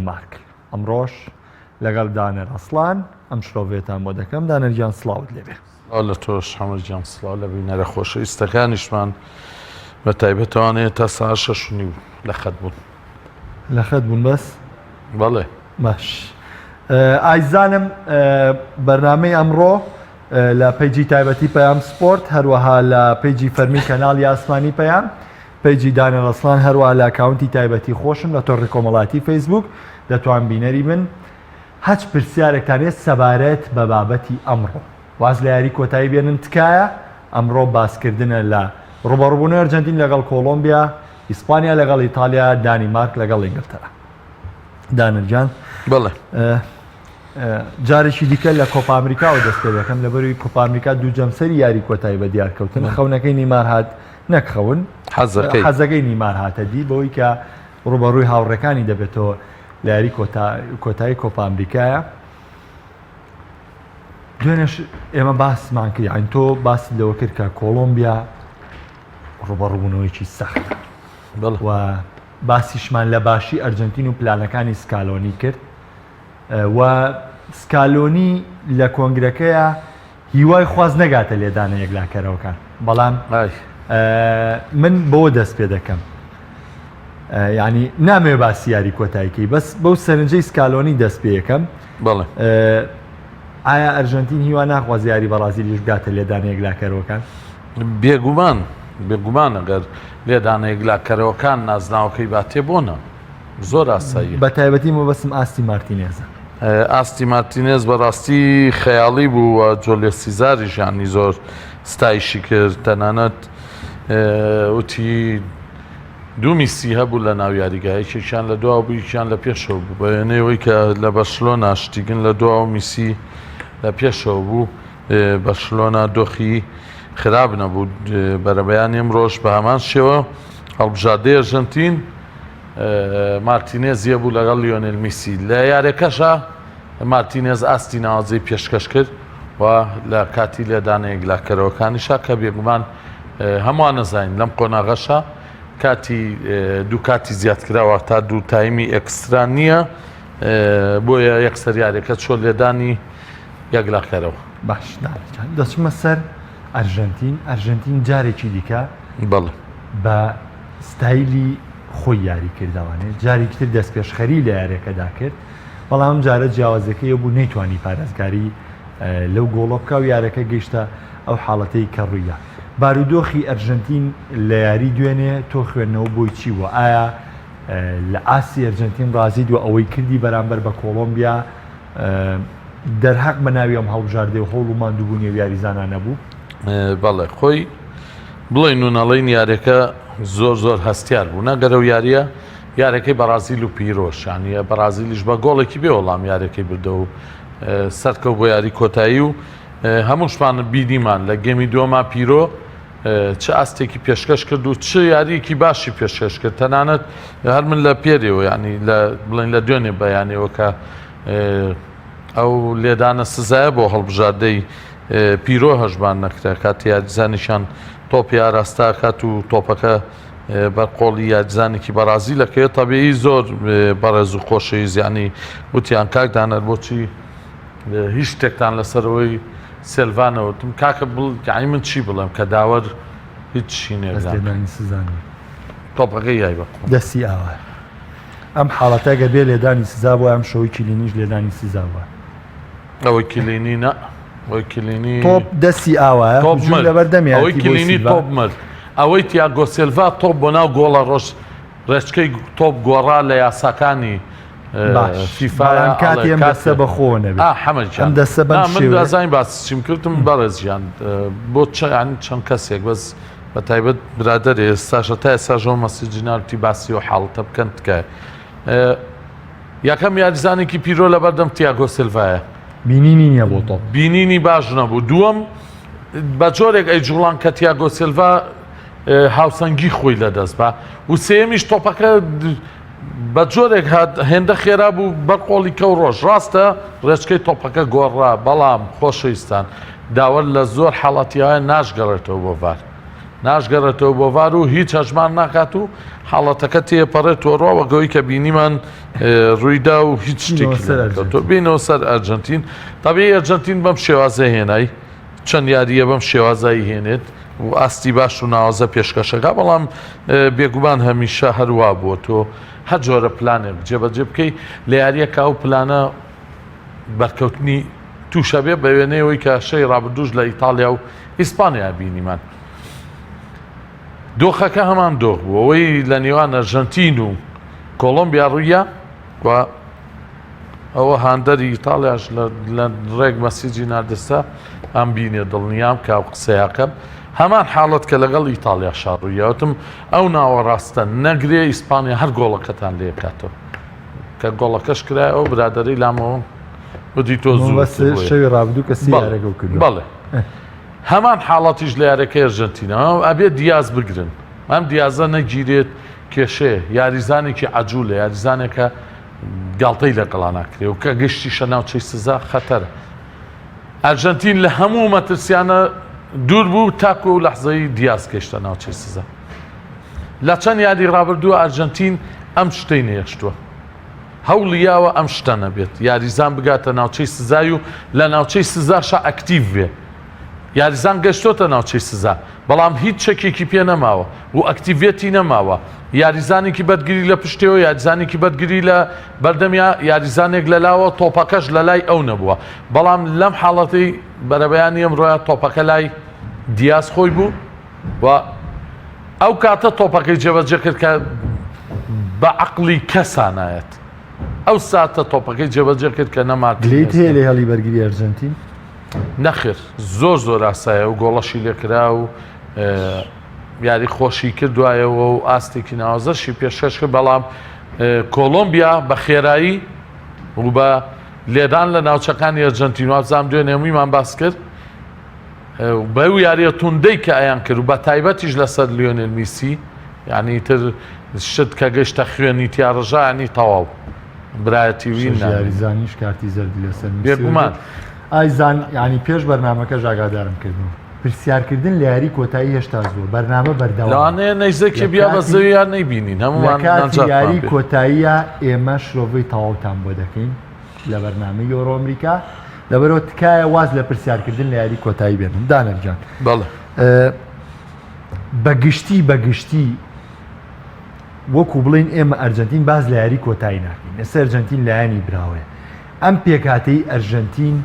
دانیمارک. ئەمڕۆش لەگەڵ دانەر ئەسڵان ئەم شرۆڤەیەتان بۆ دەکەم. دانەر گیان سڵاوت لێبێ. سڵاو لە تۆش حەمە گیان، سڵاو لە بینەرە خۆشەویستەکانیشمان بە تایبەت ئەوانەیە تا سەعات 6:30 لە خەت بوون. لە خەت بوون بەس؟ بەڵێ. باش ئایزانم بەرنامەی ئەمڕۆ لە page ی تایبەتی پەیام سپۆرت هەروەها لە page ی فەرمی کەناڵی ئاسمانی پەیام page ی دانە ڕەسڵان هەروەها لە account ی تایبەتی خۆشم لە تۆڕی کۆمەڵاتی فەیسبوک دەتوان بینەری بن هەچ پرسیارێکتان هەیە سەبارەت بە بابەتی ئەمڕۆ واز لە یاری کۆتایی بێنن تکایە ئەمڕۆ باسکردنە لە ڕوبەڕوبوونەوەی ئەرجەنتین لەگەڵ کۆڵۆمبیا ئیسپانیا لەگەڵ ئیتالیا دانیمارک لەگەڵ ئینگلتەرا دانر گیان بەڵێ جارێکی دیکە لە کۆپا ئەمریکاوە دەست پێ دەکەم لەبەروی کۆپا ئەمریکا دوو جەمسەری یاری کۆتایی بە دیار کەوتن خەونەکەی نیمار هات نەک خەون حەزەکەی حەزەکەی نیمار هاتە دی بەوەی کە ڕوبەڕووی هاوڕێکانی دەبێتەوە لە یاری کۆتایی کۆپا ئەمریکایە دوێنێش ئێمە باسمان کرد یانی تۆ باست لەوە کرد کە کۆڵۆمبیا ڕوبەڕوبوونەوەیکی سەختە و باسیشمان لە باشی ئەرجنتین و پلانەکانی سکالۆنی کرد و سکالۆنی لە کۆنگرەکەیە هیوای خواست نەگاتە لێدانە یەکلاکەرەوەکان بەڵام من بەوە دەست پێ دەکەم ینی نامەوێ باسی یاری کۆتاییکەی بەس بەو سەرنجەی سکالۆنی دەست پێ یەکەم ئایا ئەرژەنتین هیوا ناخواز یاری بەڕازیلیش بگاتە لێدانە یەکلاکەرەوەکان؟ بێگومان بێگومان ئەگەر لێدانە یەکلاکەرەوەکان نازناوەکەی باتێ بۆنە زۆر ئاساییە. بە تایبەتی مەبەستم ئاستی مارتینێزە. ئاستی مارتینێز بەڕاستی خەیاڵی بوو و جۆلیۆ سیزاریش یانی زۆر ستایشی کرد تەنانەت وتی دوو میسی هەبوو لە ناو یاریگا یەکێکیان لە دواوە بوو یەکیان لە پێشەوە بوو بە وێنەی ئەوەی کە لە بەرشلۆنا شتیگن لە دواوە میسی لە پێشەوە بوو بەرشلۆنا دۆخی خراپ نەبوو بەرەبەیانی ئەمڕۆش بە هەمان شێوە هەڵبژاردەی ئەرژەنتین مارتینێز یەبوو لەگەڵ لیۆنێل میسی لە یارەکەشا مارتینێز ئاستی ناوازەی پێشکەش کرد و لە کاتی لێدانە یەکلاکەرەوەکانیشا کە بێگومان هەمووان نەزانین لەم قۆناغەشا کاتی دوو کاتی زیادکراوە تا دوو time ی extra نییە بۆیە یەکسەر یاریەکە چۆ لێدانی یەکلاکەرەوە. باش دەچمە سەر ئەرژەنتین ئەرژەنتین جارێکی دیکە بەڵێ بە ستایلی خۆی یاری کردوانێ جارێکی تر دەستپێشخەری لە یاریەکەدا کرد بەڵام ئەم جارە جیاوازەکەی ئەو بوو نەیتوانی پارێزگاری لەو گۆڵە بکا و یارەکە گەیشتە ئەو حاڵەتەی کە ڕوویدا. بارودۆخی ئەرژەنتین لە یاری دوێنێ تۆ خوێندنەوە بۆی چی بووە؟ ئایا لە ئاستی ئەرجەنتین ڕازیت و ئەوەی کردی بەرامبەر بە کۆڵۆمبیا دەرهەق بە ناوی ئەم هەڵبژاردەی و هەوڵ و ماندووبوونی و یاریزانانە بوو؟ بەڵێ خۆی بڵێن و نەڵێین یاریەکە زۆر زۆر هەستیار بوو نەگەر ئەو یاریە یارەکەی بەڕازیل و پیرۆش یانە بەڕازیلیش بە گۆڵێکی بێ وەڵام یارەکەی بردەوە و سەرکەوت بۆ یاری کۆتایی و هەمووشمان بینیمان لە game ی دووەما پیرۆ چ ئاستێکی پێشکەش کرد و چ یاریەکی باشی پێشکەش کرد تەنانەت هەر من لە پێرێەوە ینی لە بڵێن لە دوێنێ بەیانەوە کە ئەو لێدانە سزایە بۆ هەڵبژاردەی پیرۆ هەژمان نەکرا کاتی یاریزانێکیان تۆپی ئاراستە کات و تۆپەکە بەر قۆڵی یاریزانێکی بەڕازیل ئەکەوێت تەبیعی زۆر بەڕێز و خۆشەویست یانی وتیان کاک دانەر بۆچی هیچ شتێکتان لەسەرەوەی سێلڤا نەوتم کاکە بڵ یانی من چی بڵێم کە داوەر هیچ لێدانی سزا نییە تۆپەکەی یای بە قۆڵ دەستی ئاوا ئەم حاڵەتە گەر بێ لێدانی سزا بووە ئەم شەوەی کیلینیش لێدانی سزا بووە ئەوەی کلینی نا ئەوەی کلینی تۆپ دەستی ئاوایە تۆپ هجوم مرد لەبەردەمیەتی ئەوەی بۆ کلینی سیلڤا. تۆپ مرد ئەوەی تیاگۆ سێلڤا تۆپ بۆ ناو گۆڵە ڕۆژ ڕێچکەی تۆپ گۆڕا لە یاساکانی باش فیفا بەڵام کاتی ئەم دەستە بە خۆوە نەبێ ئا حەمە گیان ئەم دەستە بەم نا من شێوەیە دەزانین باسی چیم کردم بەڕێز گیان بۆ چەند چەند کەسێک بەس بە تایبەت برادەرێ ئێستاشە تا ئێستاشەوە message ی ناردی باسی و حاڵەتە بکەن تکایە یەکەم یاریزانێکی پیرۆ لەبەردەم تیاگۆ سیلڤایە. بینینی نییە بۆ تۆپ. بینینی باش نەبوو. دووەم بە جۆرێک ئەیجوڵان کە تیاگۆ سیلڤا هاوسەنگی خۆی لەدەست با و سێیەمیش تۆپەکە بە جۆرێک هات هێندە خێرا بوو بەر قۆڵی کەو ڕۆژ ڕاستە ڕێچکەی تۆپەکە گۆڕا بەڵام خۆشەویستان داوەر لە زۆر حاڵەتیایە ناشگەڕێتەوە بۆ ڤار. ناشگەڕێتەوە بۆ ڤار و هیچ هەژمار ناکات و حاڵەتەکە تێپەڕێت تۆڕوا وەگەوەی کە بینیمان ڕوویدا و هیچ شتێکی بینەوە سەر ئەرجنتین تابی ئەرجنتین بەم شێوازە هێنای چەند یاریە بەم شێوازایی هێنێت و ئاستی باش و ناوازە پێشکەشەکە بەڵام بێگومان هەمیشە هەروا بووە تۆ هەر جۆرە پلانێک جێبەجێ بکەی لە یاریەکە ئەو پلانە بەرکەوتنی تووشە بێ بە وێنەی ئەوەی کە شەی ڕابردووش لە ئیتاڵیا و ئیسپانیا بینیمان. دۆخەکە هەمان دۆخ بوو ئەوەی لە نێوان ئەرژەنتین و کۆڵۆمبیا ڕوویە و ئەوە هاندەری ئیتاڵیاش لە ڕێک مەسیجی ناردستە ئەم بینێ دڵنیام کە ئەو قسەیەکەم هەمان حاڵەت کە لەگەڵ ئیتاڵیا شاڕوویەوتم ئەو ناوەڕاستە نەگرێ ئیسپانیا هەر گۆڵەکەتان لێکاتەوە کە گۆڵەکەش کرایەوە ئەو برادەرەی لامەوە وتی تۆ زوو بەس شەوی ڕابردوو کە سی یارەکە کردو بەڵێ هەمان حاڵەتیش لە یارەکەی ئەرجەنتینە ئەبێ دیاز بگرن ئەم دیازە نەگیرێت کێشەیە یاریزانێکی عجولە یاریزانێکە گاڵتەی لەگەڵا ناکرێ و کە گەشتیشە ناوچەی سزا خەتەرە ئەرجەنتین لە هەموو مەترسیانە دوور بوو تاکو و لەحزەی دیاز گەشتە ناوچەی سزا لە چەند یاری ڕابردووە ئەرجەنتین ئەم شتەی نەهێشتووە. هەوڵی یاوە ئەم شتە نەبێت، یاریزان بگاتە ناوچەی سزای و لە ناوچەی سزاشا ئەکتیڤ بێ. یاریزان گەشتۆتە ناوچەی سزا، بەڵام هیچ چەکێکی پێ نەماوە و ئەکتیڤێتی نەماوە. یاریزانێکی بەرگری لە پشتێوە، یاریزانێکی بەرگری لە بەردەمیا، یاریزانێک لە لاوە، تۆپەکەش لە لای ئەو نەبووە. بەڵام لەم حاڵەتەی بەرەبەیانی ئەمڕۆیا تۆپەکە لای دیاز خۆی بوو. و ئەو کاتە تۆپەکەی جێبەجێ کرد کە بە عەقڵی کەسا نایەت ئەو ساتە تۆپەکەی جێبەجێ کرد کە نە گلەیت هەیە لە هێڵی بەرگری ئەرجەنتین؟ نەخێر زۆر زۆر ئاسایە و گۆڵەشی لێکرا و یاری خۆشی کرد دوایەوە و ئاستێکی ناوازەشی پێشکەش کرد بەڵام کۆلۆمبیا بە خێرایی و بە لێدان لە ناوچەکانی ئەرجەنتین وابزانام دوێنێ هەموویمان باس کرد بەو یاریە توندەی کە ئەیان کرد و بە تایبەتیش لەسەر لیۆنێل میسی یعنی تر شت کە گەشتە خوێنی تیا ڕژا ینی تەواو برایەتی وی شەش یاریزانیش کارتی زەردی لەسەر میسی بێگومان. وەرگرت. ئایزان یعنی پێش بەرنامەکەش ئاگادارم کردن پرسیارکردن لە یاری کۆتایی هێشتا زووە بەرنامە بەردەوامە لەوانەیە نەیزەکی لە بیا بە کاتی زەوی یان نەیبینین لە هەمومان کاتی نەجاتمان یاری بێ. کۆتاییە ئێمە شرۆڤەی تەواوتان بۆ دەکەین. لە بەرنامەی یۆرۆ ئەمریکا لەبەرەوە تکایە واز لە پرسیارکردن لە یاری کۆتایی بێنن دانەر گیان بەڵێ بەگشتی بەگشتی وەکو بڵین ئێمە ئەرجنتین باز لە یاری کۆتایی ناکەین ئێستا ئەرجنتین لایەنی براوەیە ئەم پێکاتەی ئەرجنتین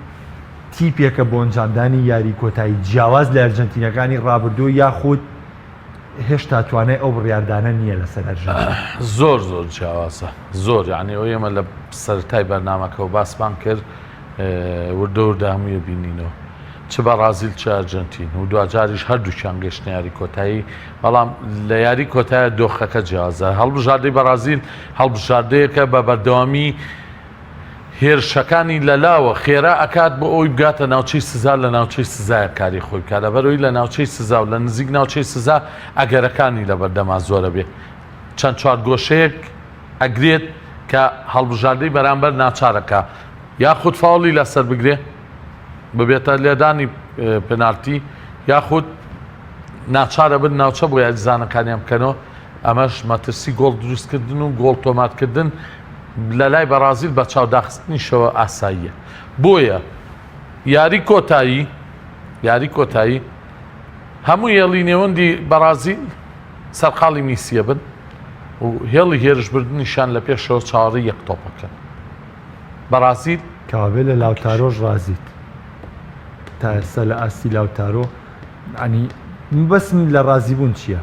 تیپێکە بۆ ئەنجامدانی یاری کۆتایی جیاواز لە ئەرجنتینەکانی ڕابردوو یاخود هێشتا توانای ئەو بڕیاردانە نییە لەسەر ئەرژەنتین. زۆر زۆر جیاوازە زۆر یعنی ئەو ئێمە لە سەرەتای بەرنامەکەەوە باسمان کرد وردە وردە هەموویە بینینەوە چ بەڕازیل چ ئەرجنتین و دواجاریش هەردووکیان گەشتنە یاری کۆتایی بەڵام لە یاری کۆتایە دۆخەکە جیازە هەڵبژاردەی بەڕازیل هەڵبژاردەیەکە بە بەردەوامی هێرشەکانی لە لاوە خێرا ئەکات بۆ ئەوەی بگاتە ناوچەی سزا لە ناوچەی سزایە کاری خۆی بکات لەبەرئەوەی لە ناوچەی سزا و لە نزیک ناوچەی سزا ئەگەرەکانی لەبەردەما زۆرە بێ چەند چوارگۆشەیەک ئەگرێت کە هەڵبژاردەی بەرامبەر ناچارەکە یاخود فاوڵی لەسەر بگرێ ببێتە لێدانی پنالتی یاخود ناچارە بن ناوچە بۆ یاریزانەکانیان بکەنەوە ئەمەش مەترسی گۆڵ دروستکردن و گۆڵ تۆمارکردن لە لای بەڕازیل بە چاو داخستنیشەوە ئاساییە. بۆیە یاری کۆتایی یاری کۆتایی هەموو هێڵی نێوەندی بەڕازیل سەرقاڵی میسیە بن و هێڵی هێرشبردنیشان لە پێشەوە چاوەڕێی یەک تۆپەکەن. بەڕازیل کەوابێ لە لاوتارۆش ڕازیت تا ئێستا لە ئاستی لاوتارۆ ینی بەسم لە ڕازیبوون چییە؟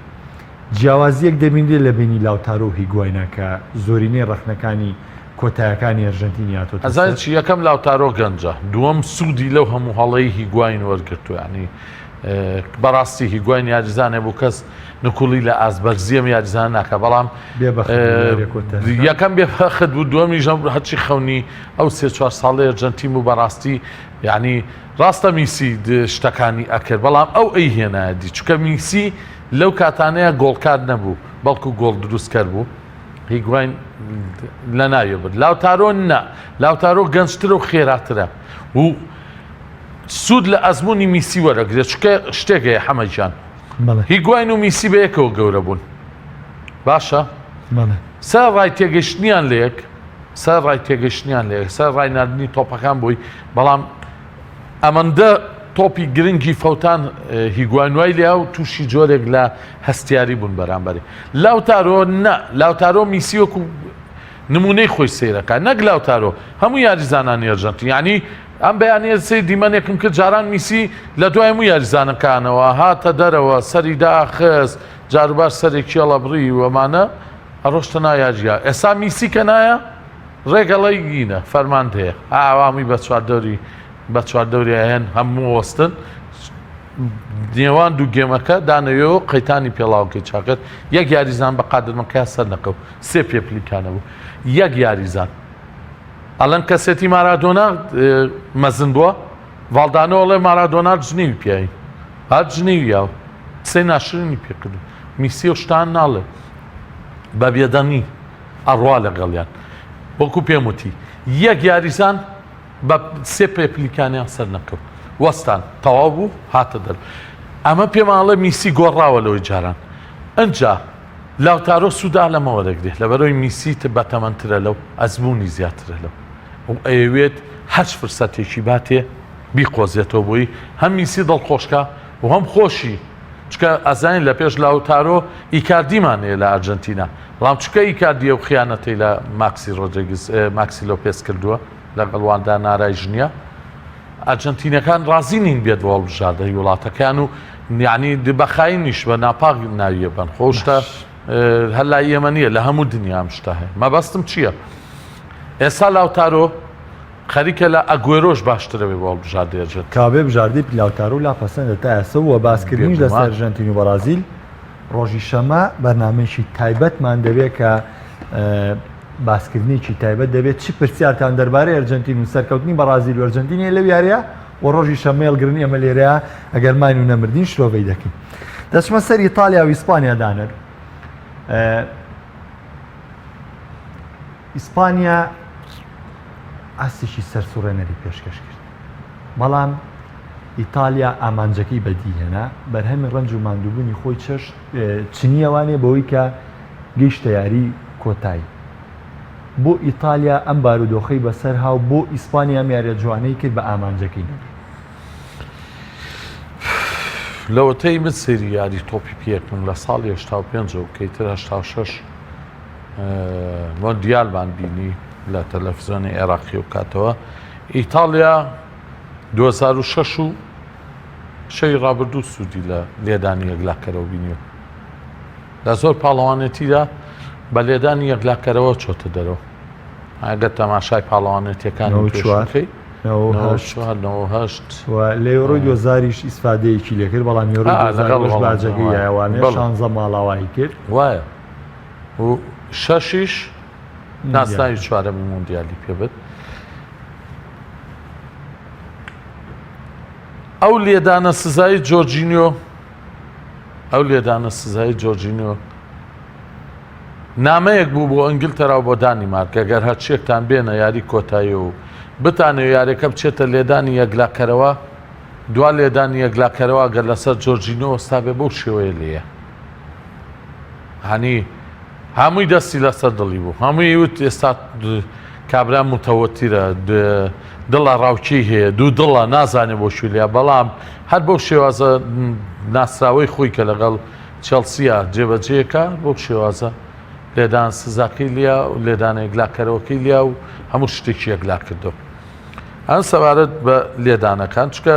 جیاوازییەک دەبینرێت لە بەینی لاوتارۆ و هیگواینا کە زۆرینەی ڕەخنەکانی کۆتایەکانی ئەرژەنتینی هاتۆتە ئەزانی سەر. چی یەکەم لاوتارۆ گەنجە دووەم سوودی لەو هەموو هەڵەی هیگواین وەرگرتووە یانی بەڕاستی هیگواین یاریزانێ بوو کەس نکوڵی لە ئاست بەرزی ئەم یاریزانە ناکا بەڵام بێ بەخت بوو یاریە کۆتایەکان. یەکەم بێ بەخت بوو دووەمیش هەرچی خەونی ئەو سێ چوار ساڵەی ئەرجەنتین بوو بەڕاستی یانی ڕاستە میسی شتەکانی ئەکرد بەڵام ئەو ئەیهێنایە دی چونکە میسی لەو کاتانەیا گۆڵکار نەبوو بەڵکو گۆڵ دروستکەر بوو هیگواین لەناوی برد لاوتارۆ نا لاوتارۆ گەنجترە و خێراترە و سوود لە ئەزمموی میسی وەرەگرێت چکە شتێک هەیە حەمەجان. هیگواین و میسی بە یەکەوە گەورە بوون باشە سەر ڕای تێگەشتنیان لە یەک سەر ڕای تێگەشتنیان لە یەک سەر ڕای ناردنی تۆپەکان بووی بەڵام ئەمەندە تۆپی گرنگی فەوتان هیگواین وای لیا و تووشی جۆرێک لە هەستیاری بوون بەرامبەری لاوتارۆ نا لاوتارۆ میسی وەکو نمونەی خۆی سەیرەکە نەک لاوتارۆ هەموو یاریزانانی ئەرجەنتین یعنی ئەم بەیانیە سەیر دیمەنێکم کرد جاران میسی لە دوای هەموو یاریزانەکانەوە هاتە دەرەوە سەری داخست جاروبار سەرێک کێڵە بڕی و ئەمانە ئەڕۆشتە ناو یاریگا ئێستا میسی کە نایە ڕێگەڵی گینە فەرماندەیە ئاوامی بە چواردەوری بە چواردەوری ئەهێن هەموو وەستن نێوان دوو گێمەکە دانەوێەوە قەیتانی پێڵاوەکەی چاکرد یەک یاریزان بە قادرمەکە سەر نەکەوت سێ پێپلیکانە بوو یەک یاریزان ئەڵێن کەسێتی مارادۆنا مەزن بووە ڤاڵدانۆ ئەڵێ مارادۆنا جنێوی پیاین هەر جنێوی یاو قسەی ناشرینی پێکردو میسی و شتان ناڵێ بە بێدەنگی ئەڕوا لەگەڵیان وەکو پێم وتی یەک یاریزان بە سێ پێپلیکانیان سەر نەکەوت وەستان تەواو بوو هاتە دەر ئەمە پێماڵێ میسی گۆڕاوە لەوەی جاران ئەجا لاوتارۆ سوودا لەمە وەرەگرێت لەبەرئەوەی میسی بەتەمەنترە لەو، ئەزموونی زیاترە لەو و ئەیەوێت هەرچ فرسەتێکی باتێ بیقۆزێتەوە بۆی هەم میسی دڵخۆشکا و هەم خۆشی چونکە ئەزانین لە پێش لاوتارۆ ئیکاردیمان هەیە لە ئەرجەنتینا بەڵام چونکە ئیکاردی ئەو خیانەتەی لە ماکسی ڕۆدریگز ماکسی لۆپێز کردووە لەگەڵ واندا نارای ژنیە ئەرجەنتینەکان ڕازی نین بێت بۆ هەڵبژاردەی وڵاتەکەیان و یعنی بە خاینیش بە ناپاک ناویە بەن خۆشتە هەر لای ئێمە نییە لە هەموو دنیا ئەم شتە هەیە مەبەستم چییە ئێستا لاوتارۆ خەریکە لە ئەگوێرۆش باشترە بێ بۆ هەڵبژاردەی ئەرجەنتین. کابێ بژاردەی لاوتارۆ لا پەسەندە تا ئێستا و باسکردنیش لەسەر ئەرژەنتین و بەڕازیل ڕۆژی شەمە بەرنامەیەکی تایبەتمان دەبێت کە باسکردنێکی تایبەت دەبێت چ پرسیارتان دەربارەی ئەرجەنتین و سەرکەوتنی بەڕازیل و ئەرجەنتین هەیە لەو یاریە و ڕۆژی شەممە هێڵگرن ئێمە لێرەیە ئەگەر ماین و نەمردین شرۆڤەی دەکەین دەچمە سەر ئیتالیا و ئیسپانیا دانەر ئیسپانیا ئاستێکی سەرسوڕێنەری پێشکەش کرد بەڵام ئیتالیا ئامانجەکەی بەدیهێنا بەرهەمی ڕەنج و ماندووبوونی خۆی چەشت چنیەوانێ بەوەی کە گەیشتە یاری کۆتایی. بۆ ئیتالیا ئەم بارودۆخەی بەسەر ها و بۆ ئیسپانیا ئەم یاریە جوانەی کرد بە ئامانجەکەی نەگەی. لەوەتەی من سەیری یاری تۆپی پێکم لە ساڵی 85 ەوە کە ئیتر 86 مۆندیالمان بینی لە تەلەفزیۆنی عێراقی و کاتەوە ئیتاڵیا 2006 و شەوی ڕابردوو سوودی لە لێدانی یەکلاکەرەوە بینیوە لە زۆر پاڵەوانێتیدا بە لێدانی یەکلاکەرەوە چۆتە دەرەوە ئەگەر تەماشای پاڵەوانێتیەکانی پێشوەکەی لە یۆرۆی دوزاریش ئیسفادەیەکی لێکرد بەڵام یۆرۆی باجەکەی یاوانێ شانزە ماڵاوایی کرد وایە و شەشیش ناسناوی چوارەمی مۆندیالی پێبێت ئەو لێدانە سزای جۆرجینیۆ ئەو لێدانە سزای جۆرجینیۆ نامەیەک بوو بۆ ئینگلتەرا و بۆ دانیمارک ئەگەر هەرچیەکتان بێنە یاری کۆتایی و بتانەوێ یاریەکە بچێتە لێدانی یەکلاکەرەوە دوا لێدانی یەکلاکەرەوە گەر لەسەر جۆرجینۆ وەستابێ بەو شێوەیە لێیە هەنی هەمووی دەستی لەسەر دڵی بوو هەمووی وت ئێستا کابرا متەوەتیرە دڵە ڕاوکێی هەیە دوو دڵە نازانێ بۆ کوێ لیا بەڵام هەر بەو شێوازە ناسراوەی خۆی کە لەگەڵ چێڵسیە جێبەجێکە بەو شێوازە لێدان سزاکەی لیا و لێدانە یەکلاکەرەوەکەی لیا و هەموو شتێکی یەکلا کردو ئەم سەبارەت بە لێدانەکان چکە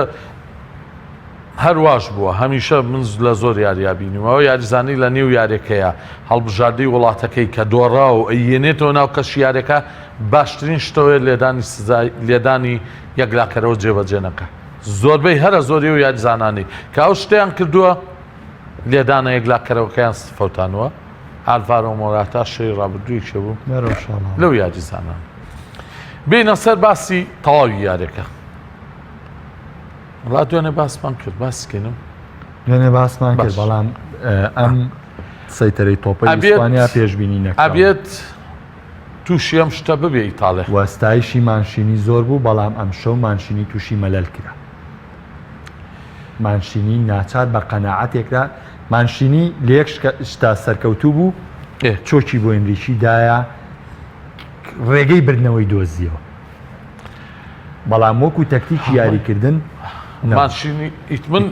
هەر واش بووە هەمیشە من لە زۆر یاریا بینیومە ئەو یاریزانەی لە نێو یارێکەیە هەڵبژاردەی وڵاتەکەی کە دۆڕا و ئەیێنێتەوە ناو کەشی یارێکە باشترین شتەوەیە لێدانی سزای لێدانی یەکلاکەرەوە جێبەجێ نەکا زۆربەی هەرە زۆری ئەو یاریزانانەی کە ئەو شتیان کردووە لێدانە یەکلاکەرەوەکەیان فەوتانوە ئالڤارۆ مۆراتا شەوی ڕابردووی کێ بوو لەو یاریزانان بینە سەر باسی تەواوی یارێکە وەڵا دوێنێ باسمان کرد باسی کەینم دوێنێ باسمان کرد بەڵام ئەم سەیتەرەی تۆپەی ئیسپانیا پێشبینی نەکرا ئەبێت تووشی ئەم شتە ببێ ئیتاڵیا وەستایشی مانشینی زۆر بوو بەڵام ئەمشەو مانشینی تووشی مەلەل کرا. مانشینی ناچار بە قەناعەتێکرا مانشینی لە یەک شتا سەرکەوتوو بوو چۆکی بۆ ئەمریکی دایە ڕێگەی بردنەوەی دۆزیەوە بەڵام وەکو تەکتیکی یاریکردن مانشینی من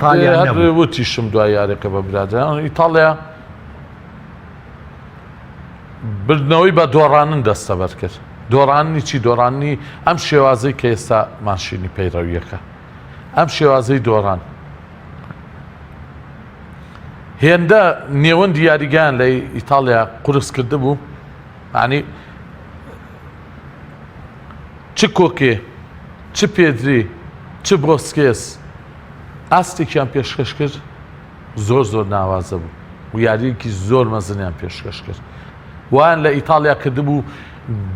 وتیشم دوای یاریەکە بە برادران ئیتاڵیا بردنەوەی بە دۆڕانن دەستەبەر کرد دۆڕاننی چی دۆڕاننی ئەم شێوازەی کە ئێستا مانشینی پەیڕەویەکە ئەم شێوازەی دۆڕان هێندە نێوەندی یاریگان لە ئیتاڵیا قورس کردبوو ینی چ کۆکێ چ پێدری چ بۆسکێس ئاستێکیان پێشکەش کرد زۆر زۆر ناوازە بوو و یاریەکی زۆر مەزنیان پێشکەش کرد وان لە ئیتاڵیا کردبوو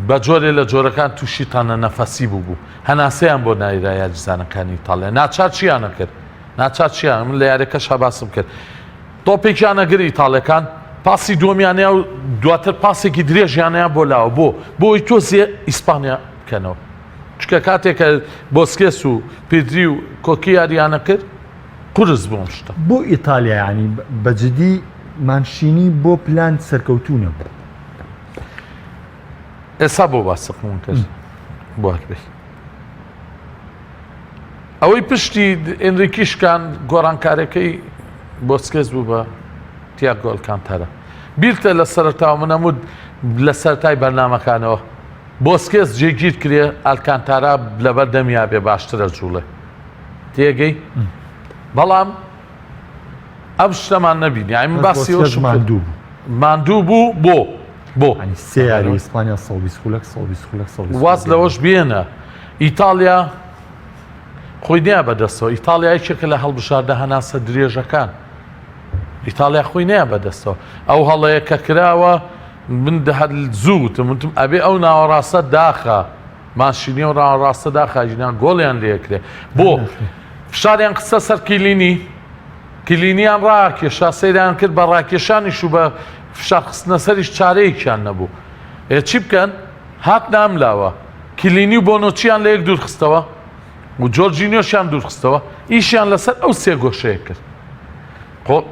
بە جۆرێ لە جۆرەکان تووشی تانە نەفەسی بوو بوو هەناسەیان بۆ نایرا یاریزانەکانی ئیتاڵیا ناچار چیانە کرد ناچار چیان من لە یاریەکەش باسم کرد تۆپێکیان ئەگر ئیتاڵەکان پاسی دووەمیانە و دواتر پاسێکی درێژیانەیان بۆ لاوە بۆ بۆی تۆزیە ئیسپانیا بکەنەوە چکە کاتێکە بۆسکێس و پیدری و کۆکی یاریانە کرد قورس بوو ئەم شتە. بۆ ئیتالیا یانی بە جدی مانشینی بۆ پلان سەرکەوتوو نەبوو. ئێستا بۆ باسقمون کرد بوار بێ ئەوەی پشتی ئێنریکی شکان گۆڕانکارەکەی بۆسکێس بوو بە تیاگۆ ئەلکانتارا بیرتە لە سەرەتاوە من ئەموت لە سەرەتای بەرنامەکانەوە بۆسکێس جێگیر کرێ ئالکانتارا لەبەر دەمیا بێ باشترە جوڵێ تێگەی بەڵام ئەم شتەمان نەبینی یانی من باسی ئەوەشم کرد. ماندوو بوو ماندوو بوو بۆ بۆ ینی سێ یاری ئیسپانیا 120 خولەک 120 خولەک 120 واز لەوەش بێنە ئیتاڵیا خۆی نیا بەدەستەوە ئیتاڵیا یەکێکە لە هەڵبژاردە هەناسە درێژەکان ئیتاڵیا خۆی نیا بەدەستەوە ئەو هەڵەیە کە کراوە من هەر زوو وتم وتم ئەبێ ئەو ناوەڕاستە داخە ماشینی و ڕاستە داخا ژینا گۆڵیان لێکرێ بۆ فشاریان قسە سەر کیلینی کلینیان ڕاکێشا سەیران کرد بە ڕاکێشانیش و بە فشار خستنە سەریش چارەیەکیان نەبوو ئێ چی بکەن هات نام لاوە کلینی و بۆنۆچیان لە یەک دوور خستەوە و جۆرجینیۆشیان دوور خستەوە ئیشیان لەسەر ئەو سێ گۆشەیە کرد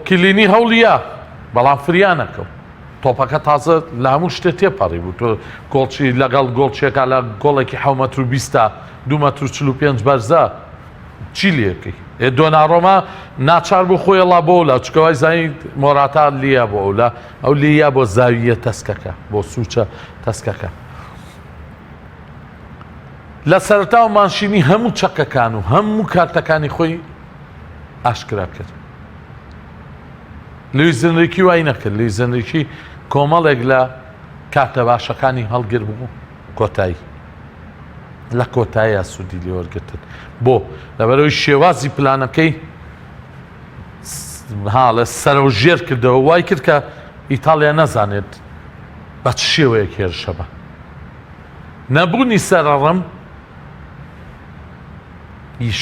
کلینی هەوڵیا بەڵام فریانەکەوت تۆپەکە تازە لە هەموو شتێ تێپەڕی بوو تۆ گۆڵچی لەگەڵ گۆڵچیەکە لە گۆڵێکی حەو مەتر و بیستا دوو مەتر و 45 بەرزە چی لەکەی ئێ دۆنارۆما ناچار بوو خۆی ڵا بۆ لا چکە وای زانی مۆراتا لیا بۆ ئەولا ئەو لیا بۆ زاویە تەسکەکە بۆ سوچە تەسکەکە لە سەرتا و مانشینی هەموو چەکەکان و هەموو کارتەکانی خۆی ئاشکرا کرد لویس ئێنریکی وای نەکرد، لویس ئێنریکی کۆمەڵێک لە کارتە باشەکانی هەڵگر بوو کۆتایی لە کۆتاییا سوودی لێوەرگتن بۆ لەبەرەوەی شێوازی پلانەکەی هاڵە سەرەو ژێر کردەوە وای کرد کە ئیتاڵیا نەزانێت بە چ شێوەیەک هێرشە بە نەبوونی سەرەڕم